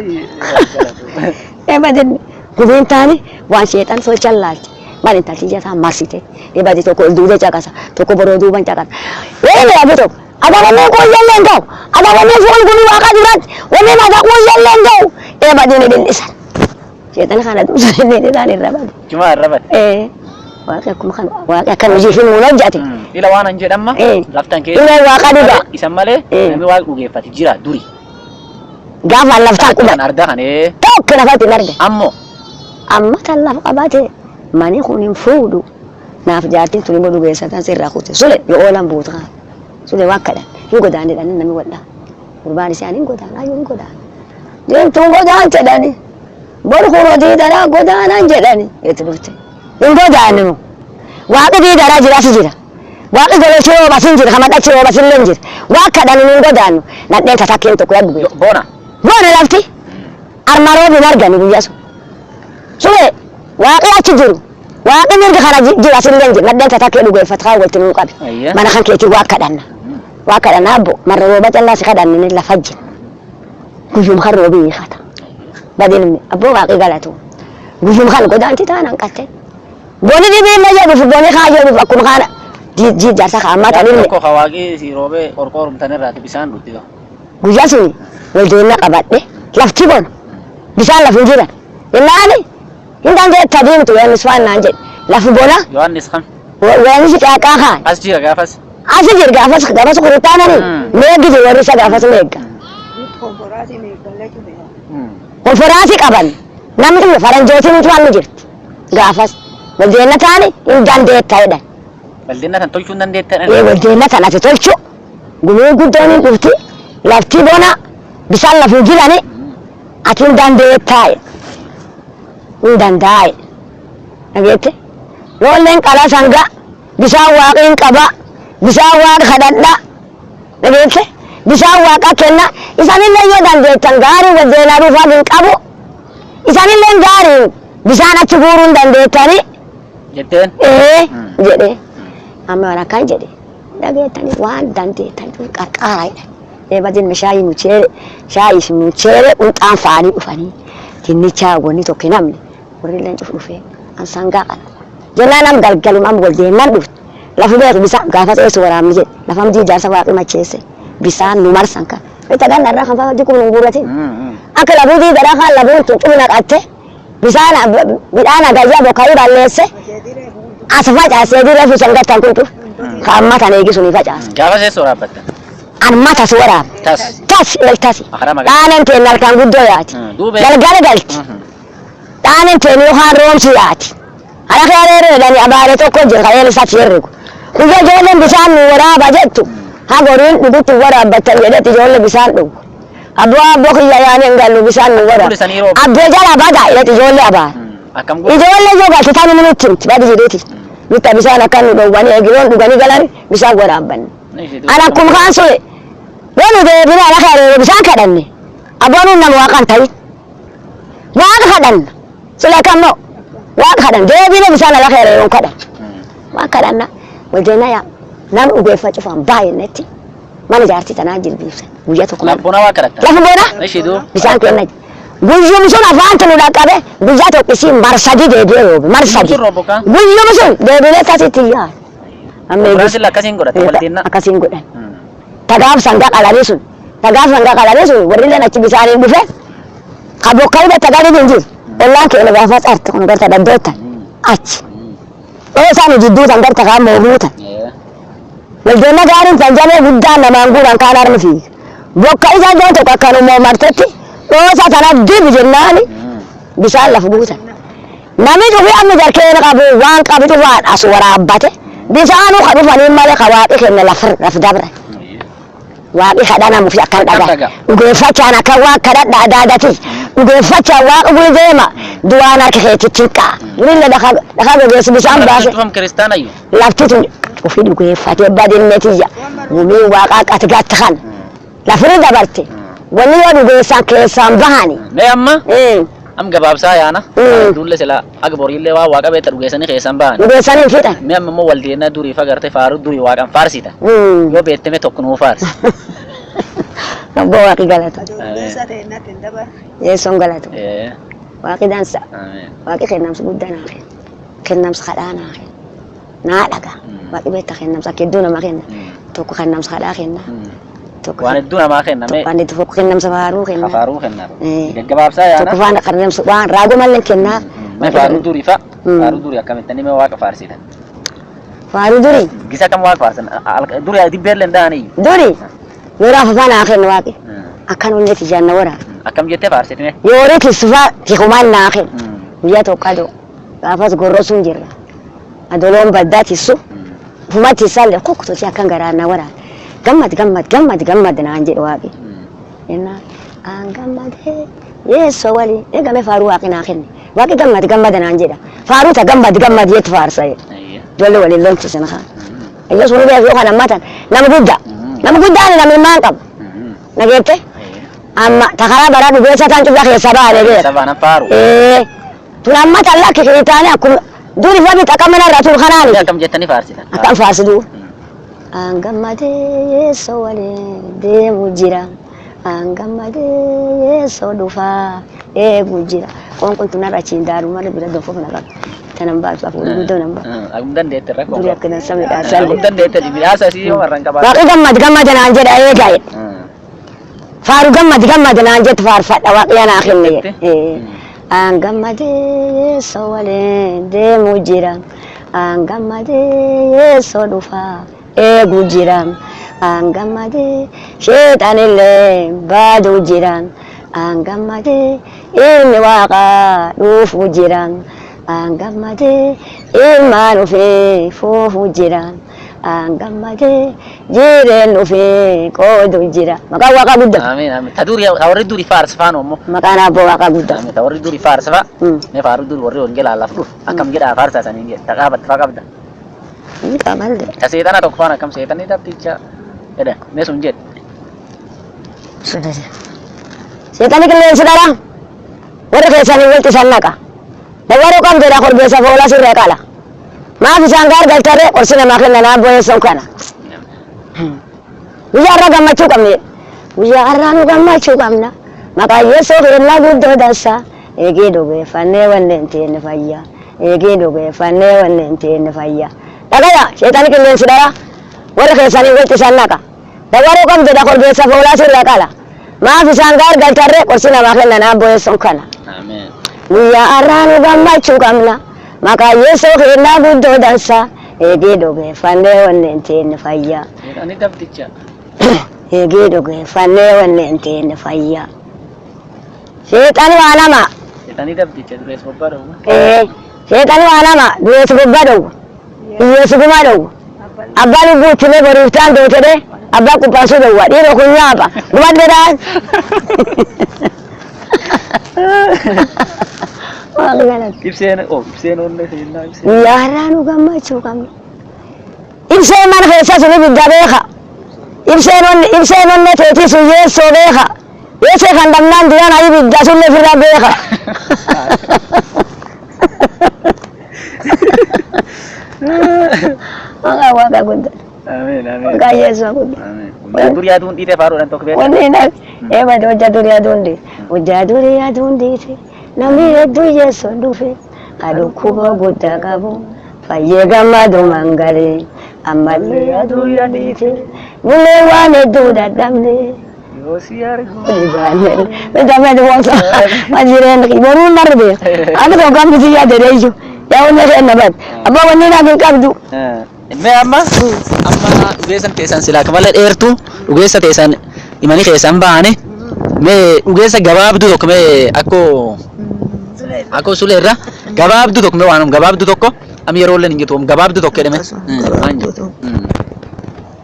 Eebadin gubiin taani waan sheexan socha laalti. Maal intalti ija isaa marsite. Eebadi tokko ol duudee caqasa tokko boroo duuban caqasa. Weele abu tokko. Adabamee qoyyallee hin ta'u. Adabamee foon kun waaqa duratti wanni mata qoyyallee hin ta'u. Eebadin dhillisan. Sheexan kana duusan inni isaan irra bade. Jumaa irra bade. Ee waaqni akkuma kan waaqni akkan hojii fi nuun hojjate. Ila waan an jedhamma. Eh. Laftan keessa. Ila waaqa dhugaa. Isan malee Eh. namni waaqa dhugeeffate jira duri. Gaafa laftaan Kan qubate. ardaa kan ee. Tokko lafatti hin arge. Ammoo. Amma tan lafa qabate mani kun hin fuudhu. Naaf jaartiin tun immoo dhugeessatan sirraa kute. Sule yoo oolan buutu kaan. Sule waan kadhan hin godaanne jedhanii namni wadhaa. Gurbaan isaanii hin godaan ayyuu hin godaan. Deemtuun godaan jedhani. Bor kunoo diidaraa godaanaan jedhani. Itti dhufte. Hin godaanne nu. Waaqni diidaraa jira as jira. Waaqni gololchee rooba sin jira kamadhachi rooba sin leen jira. Waan kadhan hin godaannu. Nadheen tatakkeen tokko yaa dhuge. Boona. Boona lafti. Arma roobi hin argani guyyaa sun. Sule waaqni achi jiru. Waaqni mirga kana jira sin leen jira. Nadheen tatakkee dhugeeffatu kaan walitti nuu qabe. Ayya. Mana kan keetii waa kadhanna. Waa kadhanna abbo marra rooba callaa si kadhanne lafa jira. Guyyuma kan roobi hiikata. Badin abbo waaqii galatu. Guyyuma kan godaanti taan hanqatte. Boni dhibii illee jedhuuf boni kaa jedhuuf akkuma kana jaarsa kaa ammaa tan illee. Tokko hawaaqii si roobee qorqoorumtan irraati bishaan dhutti. Guyyaa sun wal deemna qabadhe lafti bona bishaan lafa hin jiran. Innaani hin dandeetta diimtu Yohaannis waan naan jedhe lafi bona Yohaannis kam? Yohaannis caaqaa kaan. As jira gaafas. Asi jira gaafas gaafas kurutaanani meeggi jiru warri isa gaafas meegga. Konfiraansii qaban namni kun faranjootiin utuu hannu jirti gaafas waldeenna taani hin dandeetta jedhan. Waldeenna tan tolchuu hin dandeetta Ee waldeenna tan ati tolchu gumiin guddoon hin dhufti lafti bona bishaan lafa hin jirani ati hin dandeettaa hin danda'a dhageette loolleen qala sanga bishaan waaqii hin qaba bishaan waaqa kadhadha dhageette bishaan waaqa kenna isaanillee yoo dandeettan gaarii waldeenaa dhufaaf hin qabu isaanillee gaarii bishaan achi guuruu hin dandeettani Jetteen. ee jedhe amma waan akkaan jedhe dhageettani waan dandeettan qarqaara jedhan Eebajin shaayii mucheere shaayii mucheere qunxaan fa'anii dhufanii dinnichaa wanni tokko hin hamne warri illee cufu dhufee an sangaa qala. Jennaan am galgalum am wal deemnan dhufte lafu beeku bisaan gaafa xeessu waraabni jedhe lafam ijaarsa waaqni macheesse bisaan nu marsan kan. Itti ganna irraa kan fa'aa jikkuma nu guuratin. Akka labuu diidaraa kan labuun tun cufina qatte bisaan midhaan hagayyaa bokka'uu balleesse as facaasee dirree fi sangattan kun cufu kan amma tan eegisu ni facaase. Gaafa seessu waraabbattan. An mata si waraab. Tas. Tas el tasi. Akara magaalaa. Dhaanen teen halkan guddoo yaati. Duuba. Galgala galti. Dhaanen teen yookaan roomsi yaati. Haraka yareeree jedhanii abaaree tokko jira kan eelis achi herregu. Guyyaa ijoolleen bishaan nu waraaba jettu. Haga horiin dhugutti waraabbattan jedhetti ijoollee bishaan dhugu. Abboo abboo kiyya yaanii hin gallu bishaan nu waraaba. Kun isanii rooba. Abbee jala badaa jedhetti ijoollee abaara. Akkam godhu? Ijoollee yoo galte tani nutti himti badi jedheeti. Nutti bishaan akkan nu dhowwanii eegiloon dhuganii galan bishaan waraabbanne. Ana akkuma kaan sule yoo nu deebine ala kareere bishaan kadhanne abboon nama waaqan ta'in waaqa kadhanna sila kammoo waaqa kadhanna deebine bishaan ala kareere yoon kadhanna waaqa kadhanna waldeena yaa nama dhugeeffa cufaan baay'innetti mana jaartii tanaa jilbiibsan guyyaa tokko mana Labbuna waa kadhatta. lafa boona Ishii duuba. bishaan kenna guyyum sun afaantu nu dhaqqabe guyyaa tokko isii marsadi deebi'ee roobe marsadi Sun roobu kaa? guyyum sun deebinee tasitti yaa amma eegis Biraazil akkasiin godhatta waldeennaa. akkasiin godhan tagaaf sangaa qalanii sun tagaaf sangaa qalanii sun warri illeen achi bisaaniin dhufe ka bokka hidha tagaa hin jiru ollaan keenya gaafa tsarte kun garta dhaddoottan achi dhoo isaan jidduu tan garta kaan mooruutan waldeena gaariin tan jabee guddaan namaan guuran kaan harmi fiiga bokka isa iddoo tokko akkanuma martetti dhoosa tana dibu jennaani bishaan lafa guutan namni cufi amma jarkeen qabu waan qabu cufaan as waraabbate bisaanuu ka dhufanii malee ka waaqi kenne laf dabre waaqi kadhanamu fi akkan dhaga dhugeeffachaan akka waan kadhadha adaadati dhugeeffachaan waaqa guli deema du'aan harka keetitti hin qa'a durillee dhakaa gogeessu bishaan baase Cufam kiristaanayyuu. lafti tun ofii dhugeeffatee badinne tiyya gumiin waaqaa qati gatta kan lafirri dabarte wanni yoo dhugeessan keessaan bahani. Mee amma am gabaabsaa yaana. Duulle sila aga boriillee waa waaqa beekta dhugeessanii keessan bahan. Dhugeessanii hin fixan. Mee amma immoo waldeennaa durii fa gartee faaruu durii waaqan faarsita. Yoo beekteme tokko nuu faarsi. Abboo waaqi galatu. Yeessoon galatu. Waaqi dansa. Ameen. Waaqi kennamsa guddaa naa kenna. Kennamsa kadhaa naa kenna. Naa dhaga. Waaqi beekta kennamsa akka hedduu nama kenna. Tokko kennamsa kadhaa kenna. Tokko Waan hedduu namaa kenna mee tokko inni tokko kennamsa faaruu kenna. faaruu kenna. Eh. Gaggabaabsaa Tokko yaana. faana kennamsa waan raagoo mallee kennaaf. Mee faaruu durii fa faaruu durii akkamittan mee waaqa faarsitan. Faaruu durii. Gisa kam waaqa faarsan durii dibbeellee hin dhahanii. Durii. Yeroo afafaa naa kenna waaqi. Akkan onnee tijaan na waraaba. Akkam jettee faarsiti mee? Yoorii tisfaa tikumaan naa kenna. Guyyaa tokko adoo gaafas gorrosuun jirra. Adoloon baddaa tissu. Ufuma tissallee kukkutooti akkan garaa na waraana. Gammad gammad gammad gammad naan jedhe waaqi. Jennaan aan gammadee yeessoo waliin eegame faaruu waaqi naa kenne. Waaqi gammad gammad naan jedha. Faaruu ta gammad gammad jettu faarsa jedhe. Ijoollee waliin lolchisan haa. Iyyoo sunu beeku yoo kan ammatan nama guddaa. Nama guddaan nama ilmaan qabu. Nageette amma ta karaa baraa dhugeessa tan cufaa keessa baane beeku. Sabana faaru. Tun amma tan lakki kiriitaane akkuma duri fabi xaqamana irraa tun kanaani. Akkam jettanii faarsitan? Akkam faarsitu. Aan gammadee yeessoo waliin deemu jira. Aan gammadee yeessoo dhufaa eegu jira. Qoonqoon tun har'a achiin daaruu malee bira dofof na qaba. Tanan baasu hafuuri guddoo nan baasu. Akkam dandeette rakkoo. Duri akka dansa Akkam midhaasallee. dandeette midhaasa isii yoo warraan qabaatu. Waaqi gammad gammad naan jedha eegaa jedhe. Faaru gammad gammad naan jettu faarfadha waaqi anaa kenne jedhe. Aan gammadee yeessoo waliin deemu jira. Aan gammadee yeessoo dhufaa eegu jira. Aan gammadee sheexanillee baaduu jira. Aan gammadee ilmi waaqaa dhuufuu jira. Aan gammadee ilmaan ufee fuufuu jira. Aan gammadee jireen ufee qoodu jira. Maqaan waaqaa guddaa. Ameen ameen. Ta durii ta warri durii faarsa faana ammoo. Maqaan abboo waaqaa guddaa. Ameen ta warri durii faarsa fa'a. Mee faaruu durii warri wangeelaa lafa dhufu akkam jedhaa faarsaa saniin jedhe ta qaabatte faa qabda. Hin qaballe. Ta seexana tokko faana akkam seexanni tapticha jedhan mee sun jedhe. Seexanni qilleensi dhara warri keessanii walitti isan naqa. Dawwaruu qabdu jedha korbeessa foolaa sirra qala. Maaf isaan gaargaltaree qorsi namaa kenna naa bo'eessan kana. Guyyaa irra gammachuu qabne. Guyyaa har'aa nu gammachuu qabna. Maqaan Yesuus kennaa guddoo dansa. Eegee dhugeeffannee wanneen teenne fayya. Eegee dhugeeffannee wanneen teenne fayya. Dhagaya sheexanni qilleensi dhara warra keessanii walitti isaan naqa. Dawaroo kam jedha korbeessa foolaa sirra qala. Maaf isaan gaargaltarree qorsi namaa kennan abboo yeessoon kana. Ameen. Guyyaa har'aa nu gammachuu qabna. Maqaan Yesuus kennaa guddoo dansa. Eegee dhugeeffannee wanneen teenne fayya. Seexanni dabdicha. Eegee dhugeeffannee wanneen teenne fayya. Seexan waa lama. Seexanni dabdicha dureessa bobbaa dhowwa. Ee, seexan waa lama dureessi gubbaa dhowwa. Hiyyeessi gumaa dhowwa. Abbaa lubbuu itti mee boriif ta'an dootedhe abbaa quphaasuu dhowwa. Dhiiroo kun nyaapa. Gubadde dhaan. Waaqni galata. Ibseen oh ibseen onnee seennaa ibseen. Guyyaa har'aa nu gammachuu qabna. Ibseen mana keessa sun ibidda beeka. Ibseen onne teetii sun yeessoo beeka. Yeessee kan dhabnaan duraan ibidda sun ofirra beeka. Waaqa waaqa guddaa. Ameen ameen. Waaqa yeessoo guddaa. Ameen. Guyyaa durii aduun dhiitee faaruudhaan tokko beekama. Wanni na eebade hojja durii aduun dhiite. Hojja durii aduun dhiite. Namni hedduu yeessoon dhufe. Ka dhukkuba guddaa qabu. Fayyee gammadu mangalee. Ammallee aduu dhiite. Nullee waan hedduu dadhabne. Yoo si argu. Mee amma amma dhugeessan teessan silaa kamala dheertu dhugeessa teessan himanii keessan baane mee dhugeessa gabaabduu tokko mee akkoo akkoo suleerra gabaabduu tokko mee waanum gabaabduu tokko amma yeroo illee hin jirtu gabaabduu tokko jedhame. Gabaabduu tokko.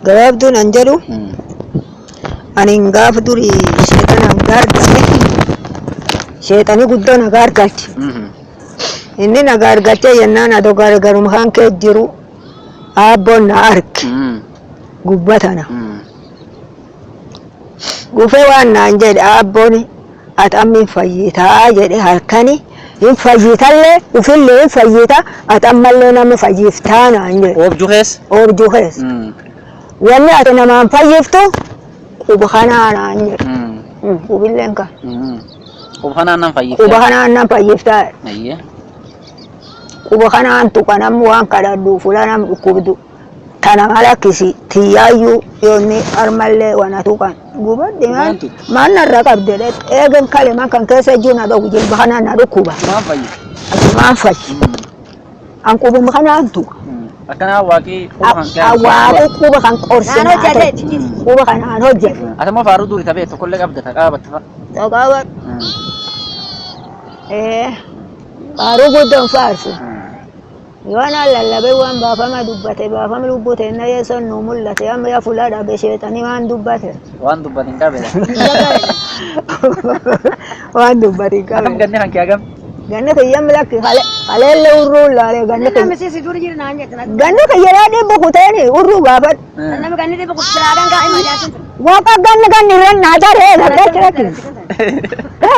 Gabaabduun an jedhu ani gaaf durii sheexanaan gaargale sheexani guddoo na gaargalche. Inni na gaargalche jennaan adoo gargaruma kan kee jiru aabboon na arge gubbatana. Gufee waan naan jedhe aabboon ati amma hin fayyitaa jedhe halkani hin fayyitallee ufillee hin fayyita ati ammallee nama fayyiftaa naan jedhe. Oobjuu keessa. Oobjuu keessa. Wanni ati namaan fayyiftu quba kanaa naan jedhe. Qubilleen kan. Quba kanaan nan fayyiftaa. Quba kanaan nan fayyiftaa. Ayyee. Quba kanaan tuqa namni waan kadhadhu fuula nam dhukkubdu. Tana malakkisi tiyyaayyuu yoonni armallee wana tuqan. Gubadde maal maal narra qabde eegen kale man kan keessa jiru na dhagu jilba kanaan na dhukkuba. Maan fayyif. Ati maan fayyi. An qubuma kanaan tuqa. Akkanaa waaqii quba kan kee. Waaqi quba kan qorse naa tolche. Quba kanaan hojjete. Ati immoo faaruu durii taphee tokkollee qabda taqaabatta fa'a. Taqaaba. Faaruu guddoon faarsu. Yoo naan lallabee waan baafama dubbate baafama lubbuu teenna yeessoon nuu mul'ate amma yaa fuula dhabe sheexanii waan dubbate. Waan dubbate hin qabne. Waan dubbate hin Akkam qabne. ganni kan kee hagam? Ganni kiyya milakki kaleellee urruu laalee ganni kiyya. Ganni kiyya yaa dhibbu kuteeni urruu gaafadhu. Waaqa ganni ganni irra naa daree naggaatti rakki.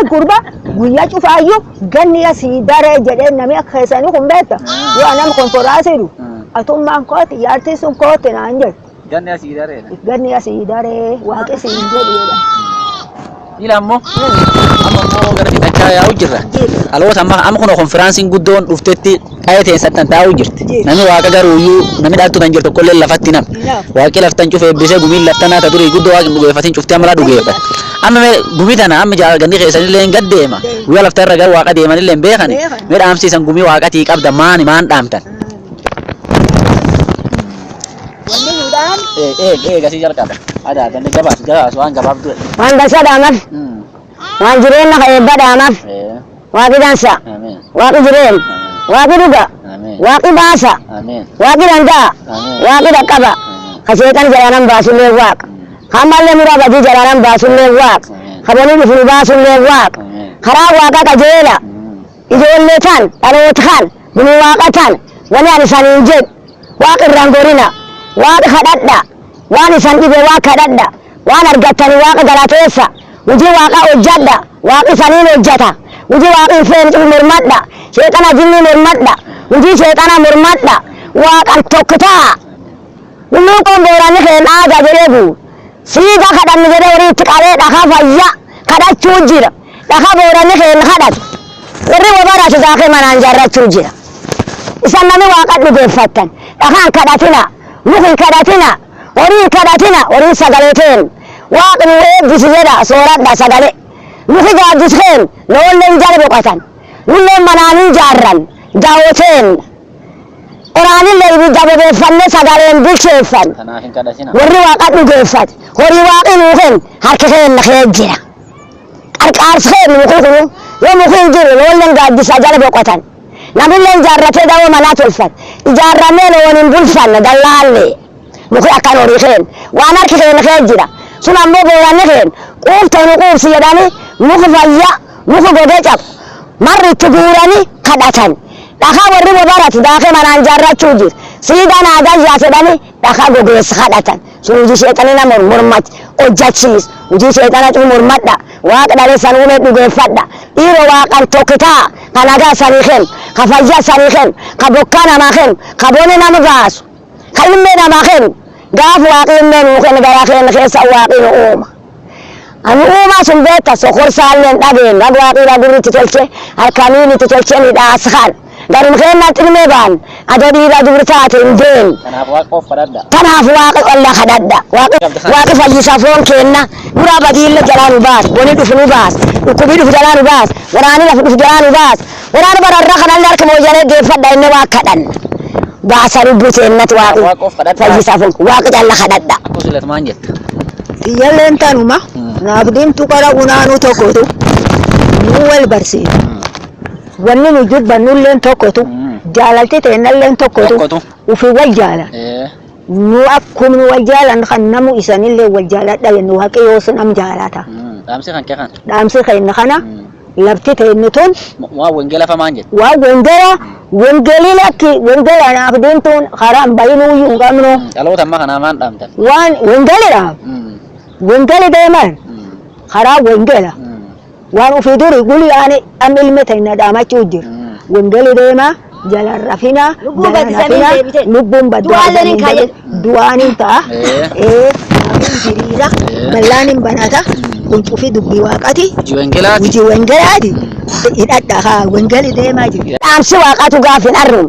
Gurba guyyaa cufaayyuu ganni asii daree jedhee namni akka keessanii kun beekta. Yoo nama konforaasiidhu. Atummaan kooti jaartii sun kooti naan jedhu. Ganni asii dareedha. Ganni asii daree waaqi siin jedhu jedha. Ila ammoo amma immoo gara fixachaa yaa'u jirra. Dhaloota amma amma kun konfiraansiin guddoon dhuftetti qa'ee teessattan taa'u jirti. Namni waaqa garuuyyuu namni dhaattu kan jirtu tokkollee lafatti nam. Waaqi laftan cufe eebbisee gumiin laftanaa ta durii guddoo waaqni dhugeeffatin cuftee amala dhugeeffate. Amma mee gumii tana amma ganni keessanillee hin gaddeema. Guyyaa lafta irra gara waaqa deemanillee hin beekani. Mee dhaamsiisan gumii waaqatii qabda maani maan dhaamtan. Wanni nu dhaam Ee ee ee gasii jalqaba. Adaa ganni gabaas gabaas waan gabaabduu. Waan dansa dhaamaf. Waan jireenya ka eebba dhaamaf. Waaqi dansa. Ameen. Waaqi jireenya. Waaqi dhuga. Ameen. Waaqi baasa. Ameen. Waaqi danda'a. Ameen. Waaqi dhaqqaba. Ka sheexan jalaanan baasullee waaqa. Hammallee muraa badii jalaanan baasullee waaqa. Ka bonii dhufu nu baasullee waaqa. Ameen. Karaa waaqa qajeela. Ijoollee tan dhaloota kan gumii waaqa tan wani ani isaniin jedhu waaqa irraan gorina waaqa kadhadha waan isan dhibe waaqa kadhadha waan argattani waaqa galateessa hojii waaqa hojjadha waaqi isaniin hojjata hojii waaqi hin feene cufu mormadha sheexana jinnii mormadha hojii sheexana mormadha waaqan tokko ta'a. Hulluuqoon booranni keen aadaa jedhee bu'u. Siidaa kadhanni jedhee horii itti qabee dhakaa fayyaa kadhachuu jira. Dhakaa booranni keenya kadhatu. Warri wabaratu daakee manaan jaarrachuu jira. Isan namni waaqa dhugeeffattan. Dhakaan kadhatina. Muka hin kadhatina. Horii hin kadhatina. Horiin sagalee teen. Waaqni eebbisi jedha sooradha sagalee. Muki gaaddis keen loolleen jala boqotan. Nulleen manaan hin jaarran. Daawwateen. Oraanillee ibidda bobeeffannee sagaleen bilcheeffan. Kanaaf hin kadhatina. Warri waaqa dhugeeffate horii waaqni nuu kennu harka keenya kee jira. Qarqaarsi keenya mukii kunu yoo mukii hin jiru loolleen gaaddisa jala boqotan. Namilleen jaarratee dawoo manaa tolfate. Ijaarramee loon hin bulfanne dallaallee. Mukii akkan horii keenya waan harki keenya kee jira. Sun ammoo booranni keenya quufta nu quufsi jedhanii muki fayyaa muki gogee cabu marri itti guuranii kadhatan. Dhakaa warri bobaratu daakee manaan jaarrachuu jiru. Siidaan aadaa yaas jedhanii dhakaa gogeessa kadhatan. Sun hojii sheexanii nama mormatti hojjachiisu. Hojii sheexana cufu mormadha. Waaqa dhalee san uumee dhugeeffadha. Dhiiroo waaqan tokkitaa ka nagaa sanii kennu, ka fayyaa sanii kennu, ka bokkaa namaa kennu, ka bone nama baasu, ka ilmee namaa kennu. Gaafa waaqi ilmee nuu kennu garaa keenya keessa waaqi nu uuma. Ani uumaa sun beekta sokorsaallee hin dhageenye haga waaqii gurritti tolche harkaniin itti tolche midhaas kan. Garum keenyatti ilmee baan adoo dhiiraa dubri taate hin deemu. Kanaaf waaqa of kadhadha. Kanaaf waaqa qolla kadhadha. Waaqi fayyisa foon kenna. Duraa badiille jalaa nu baas. Boni dhufu nu baas. Dhukkubii dhufu jalaa nu baas. Waraanni lafa dhufu jalaa nu baas. Waraana bararraa kanallee harka mooyyalee geeffadha inni waa kadhanna. Baasa lubbuu teennati waaqi Waaqa of kadhadha. fayyisa foon waaqa calla kadhadha. Akkoo silat maan jetta? Xiyyalleen tanuma naaf diimtuu qara unaanuu tokkotu nu wal barsiisa. Wanni nu jubbannulleen tokkotu jaalalti teennalleen tokkotu Tokkotu. ufii wal jaalan. Nu akkuma nu wal jaalan kan namu isanillee wal jaaladha jennu haqi yoos nam jaalata. Dhaamsi kan kee kana. Dhaamsi keenya kana lafti teenni tun Waan wangeela fa maan jetta? waan wongela wongelii lakki wongela naaf diimtuun karaa hin bahinuuyyuu hin qabnu. Dhaloota ammaa kanaa maan dhaamtan? Waan wongelidhaaf wongeli deeman karaa wongela. Waan ufii duri guliyaani amma ilmi teenya dhaamachuu jira. Wongeli deemaa jalaan rafinaa Lubbuun jalaan baddisanii hafinaa deebite. lubbuun baddu Du'aallee ni arganii kaa'e. du'aan hin ta'a. Hiriira bal'aan hin banata kun cufi dubbii waaqati. Hojii wangeelaati. Hojii wongelaati. Hidhadha haa wongeli deemaa jira. Dhaamsi waaqatu gaaf hin arruun.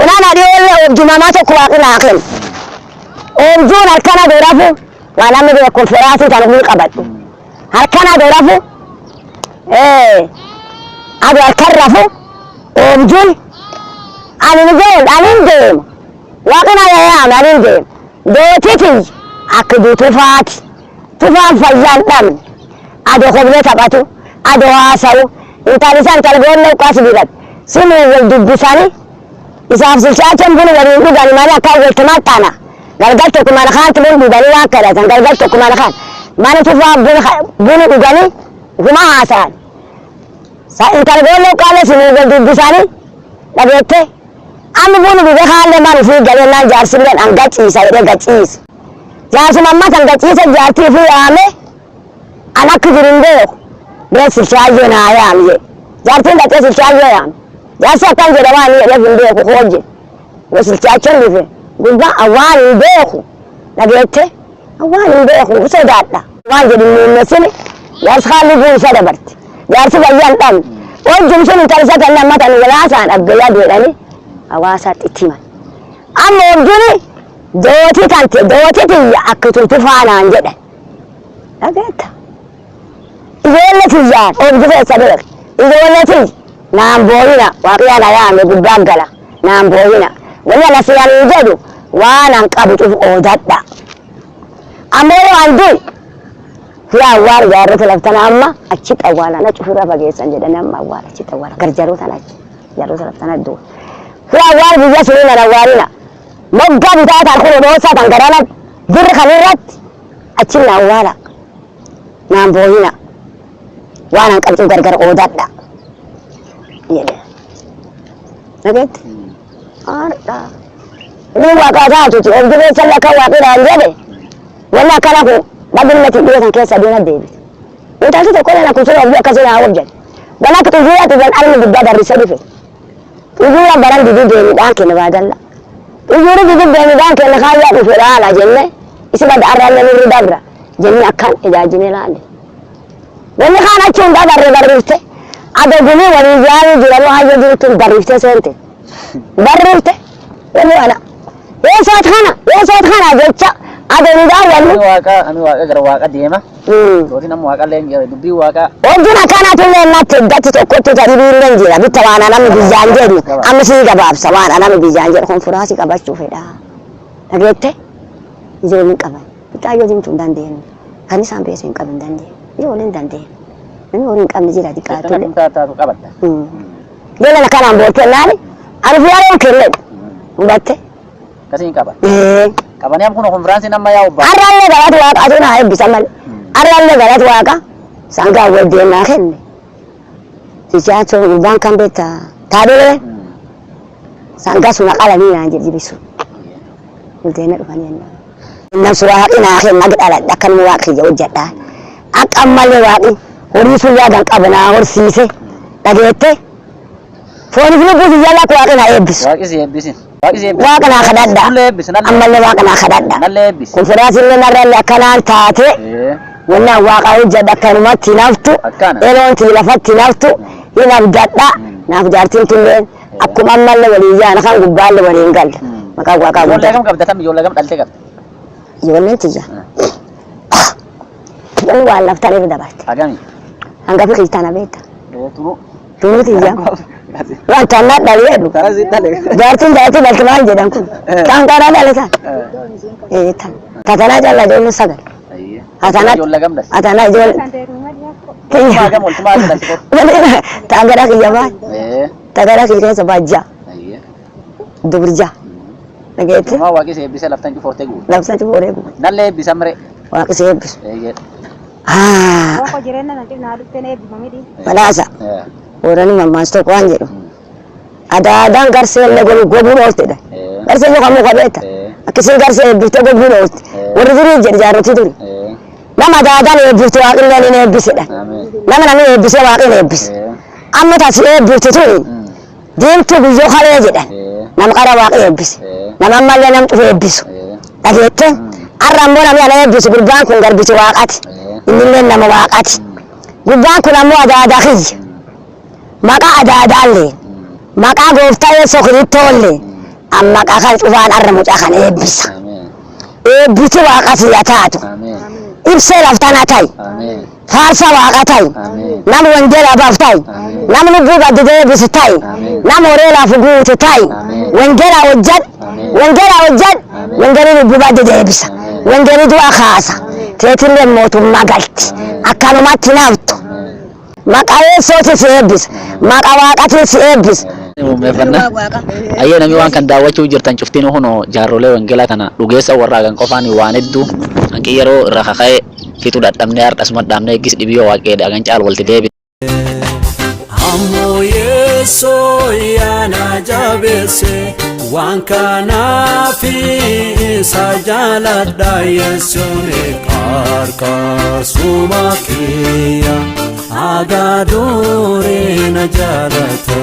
Onaan adiyoollee oobjumamaa tokko waaqi naa kennu. Oobjuun harkana doorafu waan namni beeku konferaasii tan ofii qabadhu. Harkana doorafu adu harkan rafu oobjuun ani ni deemu ani hin deemu. Waaqi na yaame ani hin deemu. Dootiti akka duutu faati. Tufaan fayyaa hin dhabne. Ado kophee taphatu, ado haasa'u, intalli isaa intala boollee uqqaas biratti. Simuu wal dubbisanii isaaf silchaachan buna waliin dhugan malee akka walitti maxxana. Galgal tokko mana kaanti buna dhuganii waan kadhatan galgal tokko mana kaan. Mana tufaa buna dhuganii ufuma haasa'an. Intala boollee uqqaalee simuu wal dubbisanii dhageette. Amma buna dhuge haallee mana ofii galee naan jaarsilleen an gachiisa jedhee gachiisa. Jaarsuma ammas an gachiisa jaartii ofii yaame an akka jiru hin beeku. Bee silchaayyoo naa yaam jedhe. Jaartiin dhaqee silchaayyoo yaam. Jaarsi akkan jedha waan inni jedheef hin beeku hoo jedhe. Yoo silchaachoon dhufe gurbaa awwaan hin beeku. Dhageette awwaan hin beeku sodaadha. Waan jedhu hin muumessine jaarsi kaan lubbuu isa dabarte. Jaarsi fayyaa hin dhabne. Hojjum sun intala isa tan amma tan walaasaan abbayyaa jedhanii hawaasaatti itti himan. Amma oobjuni dootii tante dootii tiyya akka tultu faanaan jedhe. Dhageetta. Ijoollee tiyyaan oobju keessa beek. Ijoollee tiyya naan booyina waaqiyyaa na yaame gubbaan gala naan booyina. Wanni ana siyaan hin jedhu waan an qabu cufu oodadha. Ammoo yoo an du'u yaa awwaal jaarrota laftana amma achitti awwaalan achi ofirraa fageessan jedhanii amma awwaala achitti awwaala garjaroota achi jaarrota laftana du'u. Yaa awwaal biyya sunii nan awwaalina. Moggaa bitaa tan kun odoosaa tan garana birri kan irratti achi na awwaala. Naan booyina. Waan an qabxu gargar qoodadha. Jedhe. Dhageetti? Aadha. Inni waaqaa taatuti oobduu keessa akka waaqidhaan jedhe. Wanni akkana kun badilmati dhiyoo san keessa adeema deebite. Intalti tokko illee akkuma sun oobduu akkasii naa hojjete. Wanni akka xuyyooti gan armi guddaa barrisee dhufe. Xuyyoora baran didii deemidhaan kenna baadalla. Xuyyoorri didii deemidhaan kenna kaayyaa dhufe dhaala jenne isi bada arraallee nurri dabra. Jennee akkaan ijaajjinee laalle. Wanni kaan achi hundaa barree barriifte. Ado gumii walii yaa'uu jiranuu hayya jirtuun barriiftee seente. Barriifte. Wanni ana. Yesoot kana yesoot kana jecha ado nu daawwannu. Ani waaqa gara waaqa deema. Yootiin amma waaqa illee dubbii waaqa. Wajjin akkanaatu illee natti iddatti tokkotti ta'ii illee jira. Bitta waan anami biyyaan jedhu amma sii gabaabsa waan anami biyyaan jedhu konfiraasii qabachuu fedha. Dhageette ijoolleen qaban. Bittaa yoo deemtu hin dandeenye. Kan isaan beesu hin qabu hin dandeenye. Ijoolleen hin dandeenye. Namni horii hin qabne jira xiqqaatu illee. Taatu qabatta. Ijoolleen akkanaan boottee naani ani fi yeroo kenne hubatte. Akkasiin qaba. Qabanii amma kun konfiraansiin amma yaa'u ba'a. Arraallee galatu waaqa aduu naa eebbisa malee. Arraallee galatu waaqa sangaa wajjin naa kenne. Sichaan sun gurbaan kan beektaa taadhee sangaa sun qalanii naan jedhi jibisu. Bulteena dhufanii jennaan. Nam suuraa haqi naa kenna akka dhaladha akkanuma waaqa kiyya hojjedha. Akka ammallee waaqni horii sun yaadan qaba naa horsiise dhageette. Fooniif lubbuu kiyya lakka waaqni naa eebbisu. Waaqi si eebbisin. Waaqi si eebbisin. Waaqa naa kadhadha. Nallee eebbisi. Ammallee waaqa naa kadhadha. Nallee eebbisi. Konfiraansiillee narrallee akkanaan taate. Wannaan waaqa hojjedha akkanumatti naftu. Akkana. Yeroon tii lafatti naftu. Hin abdadha. Naaf jaartiin tulleen akkuma ammallee waliin yaana kan gubbaallee waliin galle. Maqaan waaqaa Ijoollee guddaa. kam qabda tam ijoollee kam dhaltee qabda? Ijoolleen tiyya. Wanni waan laftan irra dabarte. Agami. Hangafi kiyyaana beekta. Turu. Tunu tiyya. Waan tannaa dhali jedhu. Tara si dhale. Jaartiin jaartii dhalte maal jedhan kun? Taan qaraa dhale taan. Tan. Tatanaa callaa ijoolleen sagal. Hatanaa. Ijoollee kam dhalte? Hatanaa ijoollee. Tumaa kam ol tumaa dhalte kor. Taan gara kiyya baay. Tagara kiyya keessa baajjaa. Dubrjaa. Dhageette. Tumaa waaqi si eebbisee laftan cufortee guute. Labsan cufooree guute. Nallee eebbisa mire. Waaqi si eebbisu. Badhaasa. Boorani mammaas tokko waan jedhu. Adaadaan garsee illee gobuu dhooltedha. Garsee yoo kamuu qabeetta. Akkasiin garsee eebbiftee gobuu dhoolti. Warri durii jedhu jaarrotii duri. Nama adaadaan eebbiftu waaqillee ni eebbisedha. Nama namni eebbisee waaqni eebbise. Amma taasi eebbiftu tuni diimtuu guyyoo kalee jedhan. Nama qara waaqni eebbise. Nama ammallee nam cufe eebbisu. Dhageette har'a ammoo namni ana eebbisu gurbaan kun garbicha waaqati. Innillee nama waaqati. Gurbaan kun ammoo adaadaa kiyya. Maqaa adaadaallee maqaa gooftaa Yesuus Kiristoollee amma maqaa kan cufaan har'a mucaa kana eebbisa. Eebbiti waaqati yaa taatu. Ibsee laftana ta'i. Faarsa waaqa ta'i. Nama wangeela baaf ta'i. Nama lubbuu badde deebisu ta'i. Nama horee lafu guutu ta'i. Wangeela hojjedhu. Wangeela hojjedhu. Wangeelli lubbuu badde deebisa. Wangeelli du'a kaasa. Teetillee mootummaa galti. Akkanumatti naftu. Maqaa Yesuutiin si eebbisa. Maqaa waaqatiin si eebbisa. Ayyee namni waan kan daawwachuu jirtan cuftiin hunoo jaarrolee wangeelaa tana dhugeessa warraa kan qofaan waan hedduu hanqi yeroo irra kaka'e fitu dadhabnee har'asuma dhaabnee eeggis dhibiyyoo waaqeedha kan caalu walitti deebi. Ammoo Yeesoo yaana jabeesse waan kanaaf isa jaaladha Yesuun qarqaarsuma kiyya agaaduree na jaalata.